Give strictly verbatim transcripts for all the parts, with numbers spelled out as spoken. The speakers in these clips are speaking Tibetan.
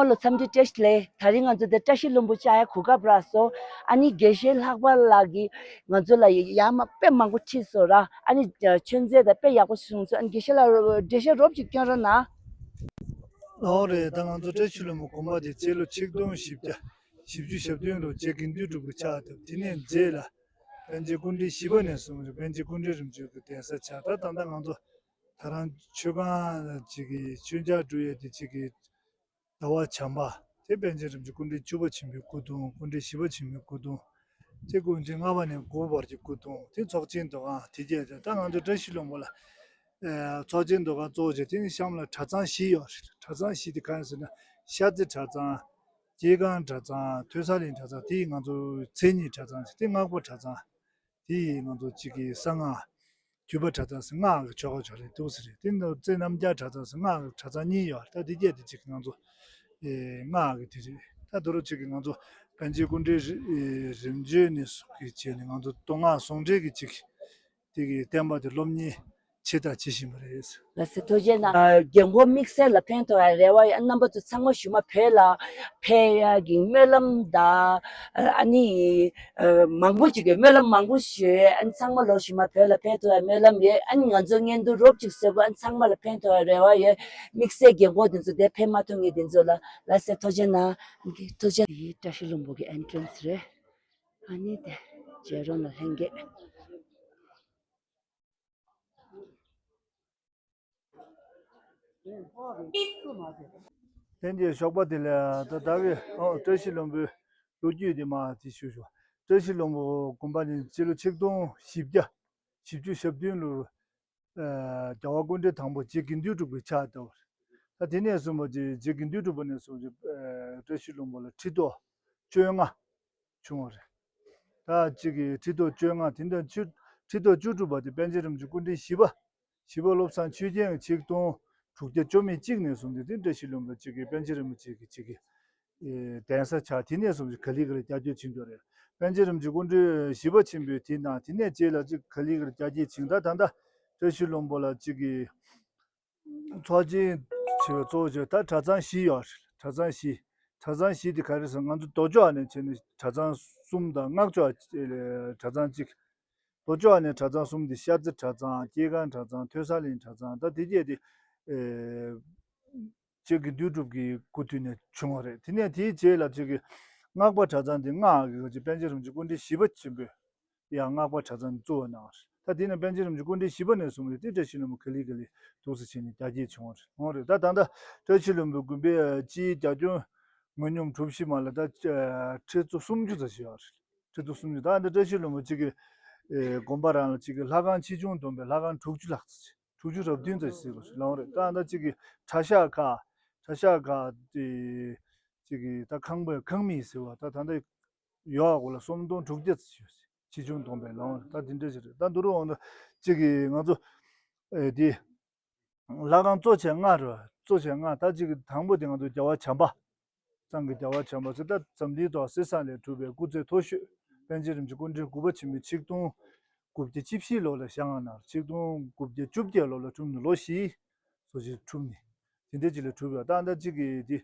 ཨོ་ལོ། འཚམས་འདྲི་བཀྲ་ཤིས་བདེ་ལེགས། ད་རིང་ང་ཚོ་འདིར་བཀྲ་ཤིས་ལྷུན་པོ་བཅར་ཡ་གོ་སྐབས་རག་སོང་། ཨ་ནི་དགེ་བཤེས་ལྷག་པ་ལགས་ཀྱིས་ང་ཚོ་ལ་ཡ་མ་དཔེ་མང་པོ་ཁྲིད་སོང་ར། ཨ་ནི་ཆོས་མཛད་དང་དཔེ་ཡག་པོ་གསུངས་སོང་། ཨ་ནི་དགེ་བཤེས་ལགས་འགྲེལ་བཤད་རོབ་ཅིག་སྐྱོན་རོགས་གནང་། ལགས་རེད། ད་ང་ཚོ་བཀྲ་ཤིས་ལྷུན་པོ་དགོན་པ་དེ་སྤྱི་ལོ་ཆིག་སྟོང་བཞི་བརྒྱ་བཞི་བཅུ་ཞེ་བདུན་ལོར་རྗེ་དགེ་འདུན་གྲུབ་ཀྱིས་ཕྱག་བཏབ། དེ་ནས་རྗེས་ལ་པཎ་ཆེན་སྐུ་ཕྲེང་བཞི་པ་ནས་བཟུང་པཎ་ཆེན་སྐུ་ཕྲེང་རིམ་བྱོན་གྱི་གདན་ས་ཆགས། ད་ད་ལྟ་ང་ཚོ་ད་རང་མཆོད་ཁང་ཅིག་གི་མཆོད་མཇལ་སྒྲུབ་ཡས་དེ་ཅིག་གི་ཟླ་བ་བྱམས་པ་དེ་པཎ་ཆེན་རིན་པོ་ཆེ་སྐུ་ཕྲེང་བཅུ་པ་ཆེན་པོའི་སྐུ་གདུང་། སྐུ་ཕྲེང་བཞི་པ་ཆེན་པོའི་སྐུ་གདུང་། དེ་སྐུ་ཕྲེང་ལྔ་པ་ནས་དགུ་པ་བར་གྱི་སྐུ་གདུང་། དེ་ཚོགས་ཆེན་འདུ་ཁང་དེ་རྗེས་དེ་ད་ང་ཚོ་བཀྲ་ཤིས་ལྷུན་པོ་ལ་ཚོགས་ཆེན་འདུ་ཁང་གཙོ་བོ་བྱས། དེ་ནི་གཤམ་ལ་གྲྭ་ཚང་བཞི་ཡོད་རེད། གྲྭ་ཚང་བཞི་དེ་གང་ཡིན་ཟེར་ན། ཤར་རྩེ་གྲྭ་ཚང་། སྐྱེ་སྒང་གྲྭ་ཚང་། ཐོས་བསམ་གླིང་གྲྭ་ཚང་། དེ་ང་ཚོ་མཚན་ཉིད་གྲྭ་ཚང་། དེ་སྔགས་པ་གྲྭ་ཚང་། དེ་ཡིས་ང་ཚོ་གཅིག་གི་གསང་སྔགས། དུས་པ་གྲྭ་ཚང་ཟེར་སྔགས་ཀྱི་ཆོ་ག་ཆོ་རེད་འདུག་ཟེར་རེད། དེ་ནི་རྩེ་རྣམ་རྒྱལ་གྲྭ་ཚང་ཟེར་སྔགས་ཀྱི་གྲྭ་ཚང་གཉིས་ཡོད་རེད། ད་དེ་རྗེས་དེ་གཅིག་གི་ང་ཚོ་ཨེ་སྔགས་ཀྱི་དེ་རེད། ད་དུ་རུ་གཅིག་གི་ང་ཚོ་པཎ་ཆེན་སྐུ་ཕྲེང་རི་ཨེ་རིམ་བྱོན་ནས་གི་བྱས་ནས་ང་ཚོ་མདོ་སྔགས་ཟུང་འབྲེལ་གྱི་གཅིག་དེ་གི་བསྟན་པ་དེ་སློབ་གཉེར་བྱས་དང་བྱེད་བཞིན་པ་རེད། ལགས་སེ། ཐུགས་རྗེ་གནང་། རྒན་གོག་དམིགས་བསལ་ལ་ཕན་ཐོགས་ཡ་རེ་བ་ཡོད། རྣམ་པ་ཚོ་ཚང་མ་ཞུ་མ་བོད་ལ་ཕེབས་ཡ་གི་སྨོན་ལམ་དང་། ཨ་ནི་མང་པོ་ཅིག་གི་སྨོན་ལམ་མང་པོ་ཞུ། ཨ་ནི་ཚང་མ་ལོ་ཞུ་མ་བོད་ལ་ཕེབས་ཐུབ་ཡ་སྨོན་ལམ་ཡོད། ཨ་ནི་ང་ཚོ་བརྙན་ཐུང་རོབ་ཅིག་བཟོས་གོ། ཨ་ནི་ཚང་མ་ལ་ཕན་ཐོགས་ཡ་རེ་བ་ཡོད། དམིགས་བསལ་རྒན་གོག་དེ་ཚོ་དེ་ཕེབས་མ་ཐུབ་མཁན་དེ་ཚོ་ལ་ལགས་སེ་ཐུགས་རྗེ་གནང་། ཐུགས་རྗེ། དེ་བཀྲ་ཤིས་ལྷུན་པོ་གི་ཨེན་ཊི་རན་སི་རེད། ཨ་ནི་དེ་རྗེ་རོང་ལ་ལྷན་རྒྱས། ལྷན་རྒྱས་ཞོགས་པ་བདེ་ལེགས། ད་ད་གི་ཨོ་བཀྲ་ཤིས་ལྷུན་པོའི་ལོ་རྒྱུས་དེ་མར་དེ་ཞུ་ཞུ། བཀྲ་ཤིས་ལྷུན་པོ་དགོན་པ་ནི་སྤྱི་ལོ་ཆིག་སྟོང་བཞི་བརྒྱ་བཞི་བཅུ་ཞེ་བདུན་ལོར་ཨ་རྒྱལ་བ་སྐུ་ཕྲེང་དང་པོ་རྗེ་དགེ་འདུན་གྲུབ་ཀྱིས་ཕྱག་བཏབ་པ་རེད། ད་དེ་ནས་བཟུང་བ་རྗེ་རྗེ་དགེ་འདུན་གྲུབ་པ་ནས་བཟུང་ཨ་བཀྲ་ཤིས་ལྷུན་པོ་ལ་ཁྲི་ཐོག་བཅོ་ལྔ་བྱུང་བ་རེད། ད་གཅིག་གི་ཁྲི་ཐོག་བཅོ་ལྔ་དེ་འདྲ་ཆུ་ཁྲི་ཐོག་བཅུ་དྲུག་པ་དེ་པཎ་ཆེན་རིན་པོ་ཆེ་སྐུ་ཕྲེང་བཞི་པ། བཞི་པ་བློ་བཟང་ཆོས་རྒྱན་གྱིས་ཆིག་སྟོང་དྲུག་བརྒྱ་བཅུ་མེད་གཅིག་ནས་བཟུང་སྟེ་དེ་བཀྲ་ཤིས་ལྷུན་པོ་གཅིག་གི་པཎ་ཆེན་རིན་པོ་ཆེ་གི་གཅིག་གི་ཨེ་གདན་ས་ཆགས། དེ་ནས་བཟུང་ག་ལེ་ག་ལེ་རྒྱ་སྐྱེད་ཕྱིན་འགྲོ་རེད། པཎ་ཆེན་རིན་པོ་ཆེ་སྐུ་ཕྲེང་བཞི་པ་ཆེན་པོའི་དེ་དང་དེ་ནས་རྗེས་ལ་གཅིག་ག་ལེ་ག་ལེ་རྒྱ་སྐྱེད་ཕྱིན། ད་ད་ལྟ་བཀྲ་ཤིས་ལྷུན་པོ་ལ་གཅིག་གི་ཚོགས་ཆེན་ཆེ་བའི་གཙོ་བོ་ཆེ་ད་གྲྭ་ཚང་བཞི་ཡོད་རེད། གྲྭ་ཚང་བཞི། གྲྭ་ཚང་བཞི་དེ་ག་རེ་ཟེར། ང་ཚོ་མདོ་ཕྱོགས་ནས་བྱས་ནས་གྲྭ་ཚང་གསུམ་དང་སྔགས་ཕྱོགས་གྲྭ་ཚང་གཅིག་མདོ་ཕྱོགས་ནས་གྲྭ་ཚང་གསུམ་དེ་ཤར་རྩེ་གྲྭ་ཚང་། སྐྱེ་སྒང་གྲྭ་ཚང་། ཐོས་བསམ་གླིང་གྲྭ་ཚང་། ད་དེ་རྗེས་དེ་ཨེ་རྗེ་དགེ་འདུན་གྲུབ་ཀྱི་སྐུ་དུས་ནས་བྱུང་བ་རེད། དེ་ནས་དེའི་རྗེས་ལ་ཅིག་གི་སྔགས་པ་གྲྭ་ཚང་དེ་སྔགས་ཀྱི་ཅིག་པཎ་ཆེན་རིན་པོ་ཆེ་སྐུ་ཕྲེང་བཞི་པ་ཆེན་པོས་ཡང་སྔགས་པ་གྲྭ་ཚང་གཙོ་བོ་གནང་བ་རེད། ད་དེ་ནས་པཎ་ཆེན་རིན་པོ་ཆེ་སྐུ་ཕྲེང་བཞི་པ་ནས་བཟུང་སྟེ་བཀྲ་ཤིས་ལྷུན་པོ་ག་ལེ་ག་ལེ་འདུག་སེ་བྱས་ནས་རྒྱ་སྐྱེད་བྱུང་བ་རེད། འོང་རེད། ད་ད་ལྟ་བཀྲ་ཤིས་ལྷུན་པོའི་དགོན་པའི་སྤྱིའི་རྒྱ་ཁྱོན་ངོས་སྙོམས་གྲུ་བཞི་མ་ལ་ད་ཁྲི་ཚོ་སུམ་ཅུ་ཙམ་ཞིག་ཡོད་རེད། ཁྲི་ཚོ་སུམ་ཅུ། ད་འདི་བཀྲ་ཤིས་ལྷུན་པོ་གཅིག་གི་ཨེ་དགོན་པ་རང་ལ་གཅིག་གི་ལྷ་ཁང་ཆེ་ཆུང་བསྡོམས་པས་ལྷ་ཁང་དྲུག་ཅུ་ལྷག་ཙམ་ཅིག་དྲུག་ཅུ་རེ་བདུན་ཙམ་ཞིག་ཟེར་བ་ཞིག་ལོང་རེད། ད་འདི་གཅིག་གི་གྲྭ་ཤག་ཁག་གྲྭ་ཤག་ཁག་དེ་གཅིག་གི་ད་ཁང་པ་ཁང་མིག་ཟེར་བ་ད་ད་འདི་ཡོད་གོ་ལ་སུམ་སྟོང་དྲུག་བརྒྱ་ཙམ་ཞིག་ཡོད་ཟེར། ཆེ་ཆུང་བསྡོམས་པས་ལོང་རེད། ད་འདི་འདྲ་ཞིག་རེད། ད་འདི་རུ་འོང་ད་གཅིག་གི་ང་ཚོ་ཨེ་དེ། ལྷ་ཁང་གཙོ་ཆེ་ལྔ་རེད། གཙོ་ཆེ་ལྔ། ད་གཅིག་གི་དང་པོ་དེ་ང་ཚོ་རྒྱལ་བ་བྱམས་པ། གཙང་གི་རྒྱལ་བ་བྱམས་པ་ཚེ་ད་འཛམ་གླིང་ཐོག་གསེར་ཟངས་ལས་གྲུབ་པའི་སྐུ་ཚེ་མཐོ་ཤོས་པཎ་ཆེན་རིན་པོ་ཆེ་སྐུ་ཕྲེང་དགུ་པ་ཆེན་པོས་ཆིག་སྟོང་དགུ་བརྒྱ་བཅུ་བཞི་ལོ་ལ་ཞལ་སྔ་ནས་ཆིག་སྟོང་དགུ་བརྒྱ་བཅོ་བརྒྱད་ལོ་ལ་གྲུབ་ནས་ལོ་བཞི་སོ་ཞིག་གྲུབ་ནས་དེ་འདྲ་ཅིག་ལ་གྲུབ་ཡོད། ད་ད་གཅིག་གི་དེ་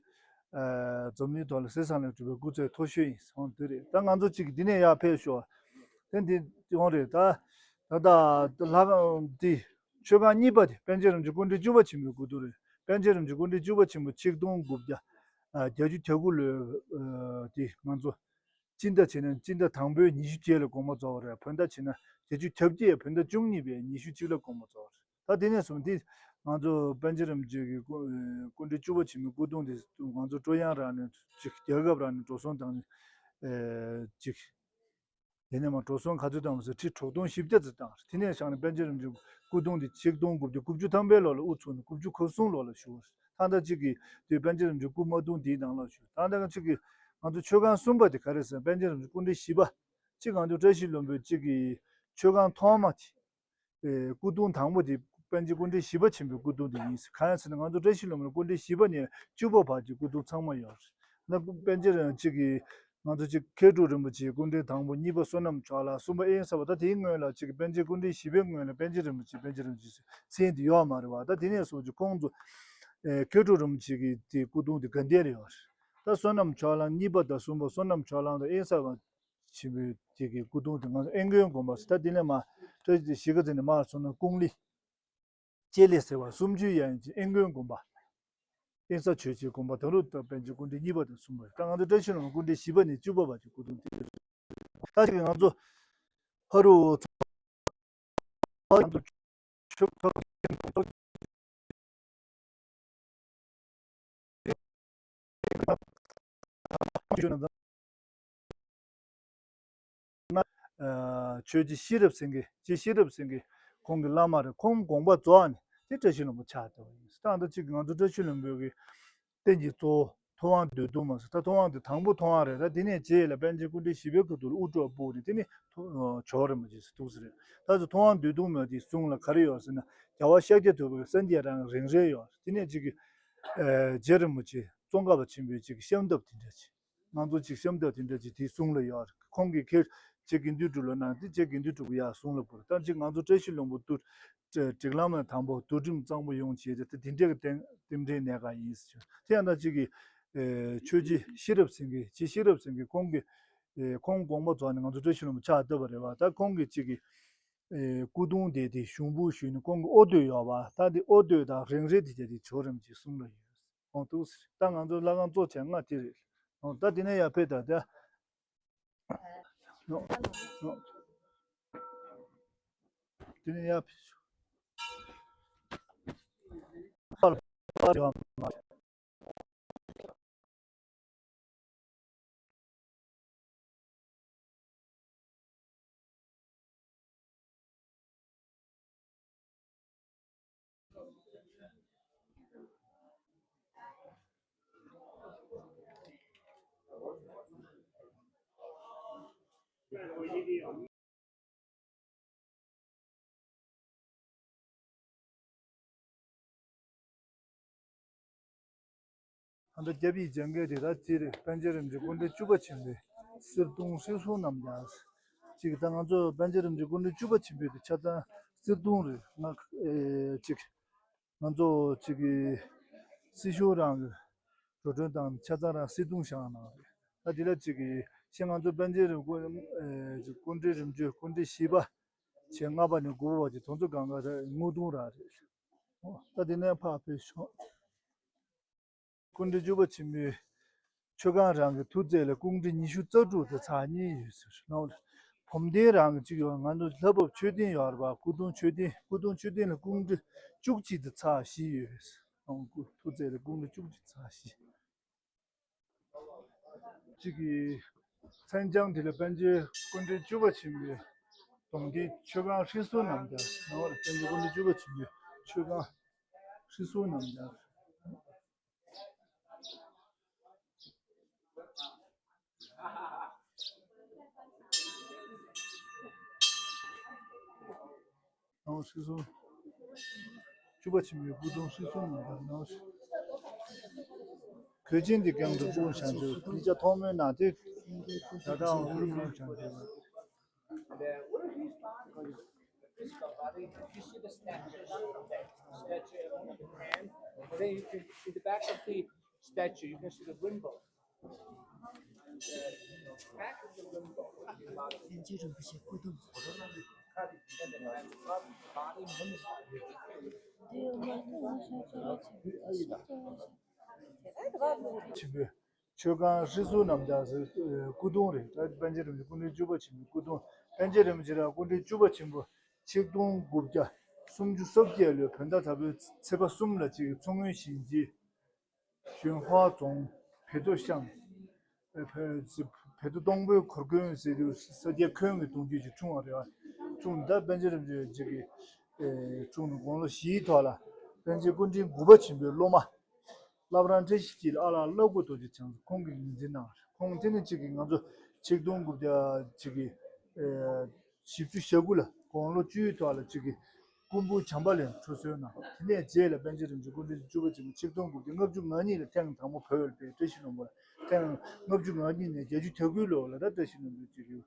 འཛམ་གླིང་ཐོག་ལ་གསེར་ཟངས་ལས་གྲུབ་པའི་སྐུ་ཚེ་མཐོ་ཤོས་ཡིན་སོང་དེ་རེད། ད་ང་ཚོ་གཅིག་གི་འདི་ནས་ཡར་ཕེབས་ཤོག་དེ་འདི་ཡོང་རེད། ད་ད་ད་ལྷ་ཁང་འདི། མཆོད་ཁང་གཉིས་པ་དེ་པཎ་ཆེན་རིན་པོ་ཆེ་སྐུ་ཕྲེང་བཅུ་པ་ཆེན་པོའི་སྐུ་གདུང་རེད། པཎ་ཆེན་རིན་པོ་ཆེ་སྐུ་ཕྲེང་བཅུ་པ་ཆེན་པོ་ཆིག་སྟོང་དགུ་བརྒྱ་བརྒྱད་ཅུ་གྱ་དགུ་ལོའི་དེ་ང་ཚོ་སྤྱི་ཟླ་བྱས་ན་སྤྱི་ཟླ་དང་པོའི་ཉི་ཤུ་བརྒྱད་ལ་དགོངས་པ་རྫོགས་པ་རེད། བོད་ཟླ་བྱས་ན་བརྒྱད་ཅུ་གྱ་བརྒྱད་བོད་ཟླ་བཅུ་གཉིས་པའི་ཉི་ཤུ་གཅིག་ལ་དགོངས་པ་རྫོགས་པ་རེད། ད་དེ་ནས་བཟུང་དེ་ང་ཚོ་པཎ་ཆེན་རིན་པོ་ཆེ་གི་སྐུ་ཕྲེང་བཅུ་པ་ཆེན་པོའི་སྐུ་གདུང་དེ་ང་ཚོ་ཀྲུང་དབྱང་རང་ནས་ཅིག་རྒྱལ་ཁབ་རང་ནས་འགྲོ་སོང་བཏང་ནས་ཅིག་དེ་ནས་མར་འགྲོ་སོང་ག་ཚོད་བཏང་བ་ཟེར་ཁྲི་དྲུག་སྟོང་བཞི་བརྒྱ་ཙམ་བཏང་རེད། དེ་ནས་བཞག་ནས་པཎ་ཆེན་རིན་པོ་ཆེ་སྐུ་གདུང་དེ་ཆིག་སྟོང་དགུ་བརྒྱ་དགུ་བཅུ་ཐམ་པའི་ལོ་ལ་དབུ་ཚུགས་ནས་དགུ་བཅུ་གོ་གསུམ་ལོ་ལ་བཞུགས་པ་རེད། ད་ལྟ་གཅིག་གི་དུས་པཎ་ཆེན་རིན་པོ་ཆེ་སྐུ་མ་གདུང་དེའི་ནང་ལ་བཞུགས། ད་ལྟ་གཅིག་གི་ང་ཚོ་མཆོད་ཁང་གསུམ་པ་དེ་ག་རེ་ཟེར་ན་པཎ་ཆེན་རིན་པོ་ཆེ་སྐུ་ཕྲེང་བཞི་པ་གཅིག་ང་ཚོ་བཀྲ་ཤིས་ལྷུན་པོའི་གཅིག་གི་མཆོད་ཁང་ཐོག་མ་དེ། ཨེ་སྐུ་གདུང་དང་པོ་དེ་པཎ་ཆེན་སྐུ་ཕྲེང་བཞི་པ་ཆེན་པོའི་སྐུ་གདུང་དེ་ཡིན། གང་ཡིན་ཟེར་ན་ང་ཚོ་བཀྲ་ཤིས་ལྷུན་པོའི་སྐུ་ཕྲེང་བཞི་པ་ནས་བཅུ་པ་བར་གྱི་སྐུ་གདུང་ཚང་མ་ཡོད་རེད། ན་སྐུ་པཎ་ཆེན་རིན་པོ་ཆེ་གི་ང་ཚོ་གཅིག་མཁས་གྲུབ་རིན་པོ་ཆེའི་སྐུ་ཕྲེང་དང་པོ། གཉིས་པ་བསོད་ནམས་ཇོ་ལགས། གསུམ་པ་དབེན་ས་པ། ད་དེའི་སྔོན་ལ་གཅིག་པཎ་ཆེན་སྐུ་ཕྲེང་བཞི་པའི་སྔོན་ལ་པཎ་ཆེན་རིན་པོ་ཆེ་པཎ་ཆེན་རིན་པོ་ཆེ་མཚན་དེ་ཡོད་མ་རེད་བ། ད་དེ་ནས་བཟུང་གི་ཁོང་ཚོ་ ཨེ་མཁས་གྲུབ་རིན་པོ་ཆེ་གི་དེ་སྐུ་གདུང་དེ་དགའ་ལྡན་རེད་ཡོད་རེད། ད་བསོད་ནམས་ཕྱོགས་གླང་གཉིས་པ་དང་གསུམ་པ་བསོད་ནམས་ཕྱོགས་གླང་དང་དབེན་ས་པ་ཆེན་པོའི་དེ་གི་སྐུ་གདུང་དེ་ང་ཚོ་དབེན་དགོན་དགོན་པ་ཟེར། ད་དེ་ནས་མར་བཀྲ་ཤིས་གཞིས་ཀ་རྩེ་ནས་མར་སོང་ན་ཀུང་ལི། ལྕེ་ལེ་ཟེར་བ་སུམ་ཅུའི་ཡན་གྱི་དབེན་དགོན་དགོན་པ། དབེན་ས་ཆོས་རྗེའི་དགོན་པ་དང་རུ་དང་པཎ་ཆེན་སྐུ་ཕྲེང་གཉིས་པ་དང་གསུམ་པ་རེད། ད་ང་ཚོ་བཀྲ་ཤིས་ལྷུན་པོ་སྐུ་ཕྲེང་བཞི་པ་ནས་བཅུ་པ་བར་གྱི་སྐུ་གདུང་དེ་རེད། ད་ཅིག་ང་ཚོ་ཕ་རུ་ཚོ་ང་ཚོ་ཆོས་ཐོག་ན་ཆོས་རྗེ་ཤེས་རབ་སེང་གེ། རྗེ་ཤེས་རབ་སེང་གེ་ཁོང་གི་བླ་མ་རེད། ཁོང་དགོངས་པ་རྫོགས་ནས་དེ་བཀྲ་ཤིས་ལྷུན་པོ་ཆགས་བསྡད་པ་ཡིན། ད་ལྟ་ཅིག་ང་ཚོ་བཀྲ་ཤིས་ལྷུན་པོའི་གི་རྟེན་གྱི་གཙོ་བོ་ཐུབ་དབང་བདུད་འདུལ་མ་ཟེར། ད་ཐུབ་དབང་དེ་དང་པོ་ཐུབ་དབང་རེད། ད་དེ་ནས་རྗེས་ལ་པཎ་ཆེན་སྐུ་ཕྲེང་བཞི་པའི་ཁ་ཐུག་ལ་དབུ་སྐྲ་སྤུ་རེད། དེ་ནས་ཐུབ་ཨ་ཇོ་བོ་རིན་པོ་ཆེ་ཟེར་འདུག་ཟེར་རེད། ད་ཚོ་ཐུབ་དབང་བདུད་འདུལ་མ་དེའི་གཟུངས་ལ་ག་རེ་ཡོད་ཟེར་ན། རྒྱལ་བ་ཤཱཀྱ་ཐུབ་པའི་སངས་རྒྱས་རང་རིང་བསྲེལ་ཡོད་རེད། དེ་ནས་ཅིག་གི་ཨེ་རྗེ་རིན་པོ་ཆེ་ཙོང་ཁ་པ་ཆེན་པོའི་ཅིག་གི་ཤམ་ཐབས་དེ་འདྲ་ཅིག་ང་ཚོ་ཅིག་ཤམ་ཐབས་དེ་འདྲ་ཅིག་དེའི་གཟུངས་ལ་ཡོད་རེད། ཁོང་གིས་ཁྱེད་རྗེ་དགེ་འདུན་གྲུབ་ལ་གནང་། དེ་རྗེ་དགེ་འདུན་གྲུབ་ཀྱིས་ཡར་གཟུངས་ལ་བོར། ད་ཅིག་ང་ཚོ་བཀྲ་ཤིས་ལྷུན་པོ་དུ་སྒྲིག་ལམ་ལ་དང་པོ་དུ་སྒྲིམ་གཙང་པོ་ཡོང་བྱས་ཏེ་དེ་འདྲའི་གི་རྟེན་རྟེན་འབྲེལ་གནད་འགག་ཡིན་ཟེར། དེ་ཡང་ད་ཅིག་གི་ཨེ་ཆོས་རྗེ་ཤེས་རབ་སེང་གེ། རྗེ་ཤེས་རབ་སེང་གེ་ཁོང་གི་ཨེ་ཁོང་དགོངས་པ་རྫོགས་ནས་ང་ཚོ་བཀྲ་ཤིས་ལྷུན་པོ་ཆགས་བསྡད་པ་རེད་བ། ད་ཁོང་གི་ཅིག་གི་ཨེ་སྐུ་གདུང་དེ་དེ་ཞུགས་འབུལ་ཞུས་ནས་ཁོང་གི་འོ་དོད་ཡོད་པ། ད་དེ་འོ་དོད་དང་རིང་བསྲེལ་དེ་བྱས་ཏེ་ཇོ་བོ་རིན་པོ་ཆེའི་གཟུངས་ལ་ཡོད། ཨོ་འདུག་ཟེར། ད་ང་ཚོ་བླ་སྒང་གཙོ་ཆེ་ལྔ་དེ་རེད། ཨོ་ད་དེ་ནས་ཡར་ཕེབས་དང་དེ། ཨོ་ཨོ་དེ་ནས་ཡར་ཕེབས། ད་ལྟ་རྒྱབ་ཡིག་སྦྱང་མཁན་དེ་ད་དེ་རེད། པཎ་ཆེན་རིན་པོ་ཆེ་སྐུ་ཕྲེང་བཅུ་པ་ཆེན་པོའི་གསེར་གདུང་ཧྲིལ་གསུམ་རྣམས་ཀྱང་། ཅིག་ད་ང་ཚོ་པཎ་ཆེན་རིན་པོ་ཆེ་སྐུ་ཕྲེང་བཅུ་པ་ཆེན་པོའི་དེ་ཆ་ཚང་གསེར་གདུང་རེད། ང་ཨེ་ཅིག་ང་ཚོ་ཅིག་གི་སྲིད་གཞུང་རང་གི་འགྲོ་གྲོན་དང་ཆ་ཚང་རང་གསེར་གདུང་བཞག་གནང་རེད། ད་དེ་ལ་ཅིག་གི་ཤེས། ང་ཚོ་པཎ་ཆེན་རིན་པོ་ཨེ་ཅིག་སྐུ་ཕྲེང་རིན་པོ་ཆེ་སྐུ་ཕྲེང་བཞི་པ་བྱས་ལྔ་པ་ནས་དགུ་པ་བར་གྱི་དེ་ཚོ་གང་ག་ད་དངུལ་གདུང་རང་རེད། ཨོ་ད་དེ་ནས་ཕར་ཕེབས་ཤོག་སྐུ་ཕྲེང་བཅུ་པ་ཆེན་པོའི་མཆོད་ཁང་རང་གི་ཐུགས་རྩེ་ལ་སྐུ་ཕྲེང་ཉི་ཤུ་རྩ་དྲུག་དང་ཚེག་གཉིས་ཡོད་ཟེར། ནང་ལ་བུམ་གདན་རང་གི་གཅིག་ཡོད། ང་ཚོ་ལྷ་བབས་མཆོད་རྟེན་ཡོད་རེད་པ། སྐུ་གདུང་མཆོད་རྟེན། སྐུ་གདུང་མཆོད་རྟེན་ལ་སྐུ་ཕྲེང་བཅུ་གཅིག་དང་ཚེག་བཞི་ཡོད་ཟེར། ནང་སྐུ་ཐུགས་རྩེ་ལ་སྐུ་ཕྲེང་བཅུ་གཅིག་ཚེག་བཞི། གཅིག་གི་མཚན་བྱང་དེ་ལ་པཎ་ཆེན་སྐུ་ཕྲེང་བཅུ་པ་ཆེན་པོའི་གདུང་རྟེན་མཆོད་ཁང་ཧྲིལ་གསུམ་རྣམས་ཀྱང་། ནང་ལ་པཎ་ཆེན་སྐུ་ཕྲེང་བཅུ་པ་ཆེན་པོའི་མཆོད་ཁང་ཧྲིལ་གསུམ་རྣམས་ཀྱང་། ནང་ཧྲིལ་གསུམ། བཅུ་པ་ཆེན་པོའི་སྐུ་གདུང་ཧྲིལ་གསུམ་རྣམས་ཀྱང་། ནང་གོས་ཆེན་འདི་གང་དུ་སྐུ་བཞེངས་བྱས། གཉིས་ཆ་ཐོག་མའི་ནང་དེ་ད་ལྟའང་སྐུ་བཞེངས་བྱས། And uh, what are these bodies? This is a body. You see the statue, statue on the hand. And then you can, in the back of the statue, you can see the rainbow. And, uh, back of the rainbow, the body. ཆེན་པོའི་མཆོད་ཁང་ཧྲིལ་གསུམ་རྣམས་ཀྱང་ཟེར། སྐུ་གདུང་རེད། ད་པཎ་ཆེན་རིན་པོ་ཆེ་སྐུ་ཕྲེང་བཅུ་པ་ཆེན་པོའི་སྐུ་གདུང་། པཎ་ཆེན་རིན་པོ་ཆེ་རང་སྐུ་ཕྲེང་བཅུ་པ་ཆེན་པོ་ཆིག་སྟོང་དགུ་བརྒྱ་སུམ་ཅུ་སོ་བརྒྱད་ལོའི་བོད་ཟླ་དང་པོའི་ཚེས་པ་གསུམ་ལ་ཅིག་མཚོ་སྔོན་ཞིང་ཆེན་ཞུན་ཧྭ་རྫོང་བེ་ཏོ་ཤང་བེ་ཏོ་སྟོང་དཔོན་གུར་མགོན་ཟེར་དུས་ས་སྐྱའི་མཁན་གྱི་གདུང་རྒྱུད་ཅིག་འཁྲུངས་པ་རེད་བ། འཁྲུངས་ད་པཎ་ཆེན་རིན་པོ་ཆེ་ཅིག་གི་འཁྲུངས་ནས་དགུང་ལོ་བཞིའི་ཐོག་ལ་པཎ་ཆེན་སྐུ་ཕྲེང་དགུ་པ་ཆེན་པོའི་སློབ་མ། བླ་བྲང་བཀྲ་ཤིས་འཁྱིལ་ཨ་ལགས་བླ་གོས་རྡོ་རྗེ་འཆང་ཁོང་གིས་ངོས་འཛིན་གནང་བ་རེད། ཁོང་དེ་ནས་ཅིག་གིས་ང་ཚོ་ཆིག་སྟོང་དགུ་བརྒྱ་ཅིག་གི་ཨེ་བཞི་བཅུ་ཞེ་དགུ་ལ་དགུང་ལོ་བཅུའི་ཐོག་ལ་ཅིག་གིས་སྐུ་འབུམ་བྱམས་པ་ལས་འཁྲུངས་གསོལ་གནང་། དེ་ནས་རྗེས་ལ་པཎ་ཆེན་རིན་པོ་ཆེ་སྐུ་ཕྲེང་བཅུ་པ་ཆེན་པོ་ཆིག་སྟོང་དགུ་བརྒྱ་ལྔ་བཅུ་ང་གཉིས་ལ་ཐེངས་དང་པོ་བོད་ལ་ཕེབས། བཀྲ་ཤིས་ལྷུན་པོ་ལ་ཐེངས་ལྔ་བཅུ་ང་གཉིས་ནས་བརྒྱད་ཅུ་གྱ་དགུའི་ལོ་ལ་ད་བཀྲ་ཤིས་ལྷུན་པོའི་ཅིག་གི་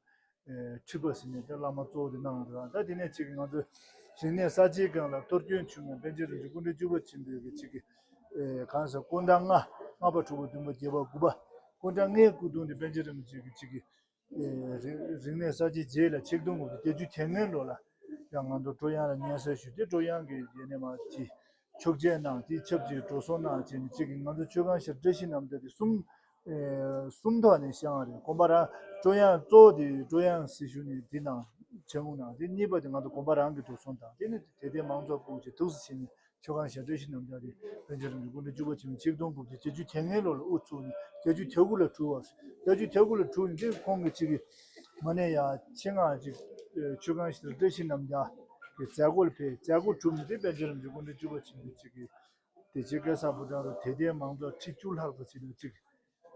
ཁྲི་པ་ཟེར་ནས་ད་བླ་མ་གཙོ་བོ་དེ་གནང་བ་རེད། ད་དེ་ནས་ཅིག་ང་ཚོ་རིག་གནས་གསར་བརྗེའི་སྒང་ལ་གཏོར་སྐྱོན་བྱུང་ནས་པཎ་ཆེན་རིན་པོ་ཆེ་སྐུ་ཕྲེང་བཅུ་པ་ཆེན་པོའི་གི་ཅིག་གི་ ཨེ་གང་ཟེར། སྐུ་ཕྲེང་ལྔ། ལྔ་པ་དྲུག་པ་བདུན་པ་བརྒྱད་པ་དགུ་པ། སྐུ་ཕྲེང་ལྔའི་སྐུ་གདུང་དེ་པཎ་ཆེན་རིན་པོ་ཆེ་གི་གཅིག་གི་ཨེ་རིག་རིག་གནས་གསར་བརྗེའི་རྗེས་ལ་ཆིག་སྟོང་དགུ་བརྒྱ་བརྒྱད་ཅུ་གྱ་ལྔའི་ལོ་ལ་ཡང་ང་ཚོ་ཀྲུང་དབྱང་ལ་སྙན་སེང་ཞུས་ཏེ། ཀྲུང་དབྱང་གི་ཡེ་ནས་མ་ཅི་ཆོག་མཆན་གནང་། དེ་ཆབས་ཅིག་འགྲོ་སོང་གནང་བྱས་ནས། གཅིག་གི་ང་ཚོ་ཆོས་ཁང་ཤར་བཀྲ་ཤིས་རྣམ་ཐར་དེ་གསུམ་ཨེ་གསུམ་ཐོག་ནས་བཞེངས་པ་རེད། དགོན་པ་རང་། ཀྲུང་དབྱང་གཙོ་བོ་དེ་ཀྲུང་དབྱང་སྲི་ཞུ་ནས་དེ་ནང་ཆེད་དགོངས་གནང་། དེ་གཉིས་པ་དེ་ང་ཚོ་དགོན་པ་རང་གི་འགྲོ་སོང་དང་། དེ་ནས་དད་ལྡན་མང་ཚོགས་ཀུན་གྱིས་ཐུགས་སུ་ཆེ་ནས་ཆོས་ཁང་ཤར་བཀྲ་ཤིས་རྣམ་ཐར་དེ་པཎ་ཆེན་རིན་པོ་ཆེ་སྐུ་ཕྲེང་བཅུ་པ་ཆེན་མོ་ཆིག་སྟོང་དགུ་བརྒྱ་བརྒྱད་ཅུ་གྱ་ལྔའི་ལོ་ལ་དབུ་བཙུགས་ནས། བརྒྱད་ཅུ་གྱ་དགུ་ལ་གྲུབ་པ། བརྒྱད་ཅུ་གྱ་དགུ་ལ་གྲུབ་ནས། དེ་ཁོང་གིས་གཅིག་གི་མ་ནས་ཡ་ཆེད་མངགས་ཅིག་ཆོས་ཁང་ཤར་བཀྲ་ཤིས་རྣམ་ཐར་གྱི་མཛད་སྒོ་ལ་ཕེབས། མཛད་སྒོ་གྲུབ་ནས་དེ་པཎ་ཆེན་རིན་པོ་ཆེ་སྐུ་ཕྲེང་བཅུ་པ་ཆེན་མོ་གཅིག་གི་དེ་རྗེ་སྐལ་བཟང་ཕོ་བྲང་དུ་དད་ལྡན་མང་ཚོགས་ཁྲི་བཅུ་ལྷག་ཙམ་ཞིག་ལ་གཅིག་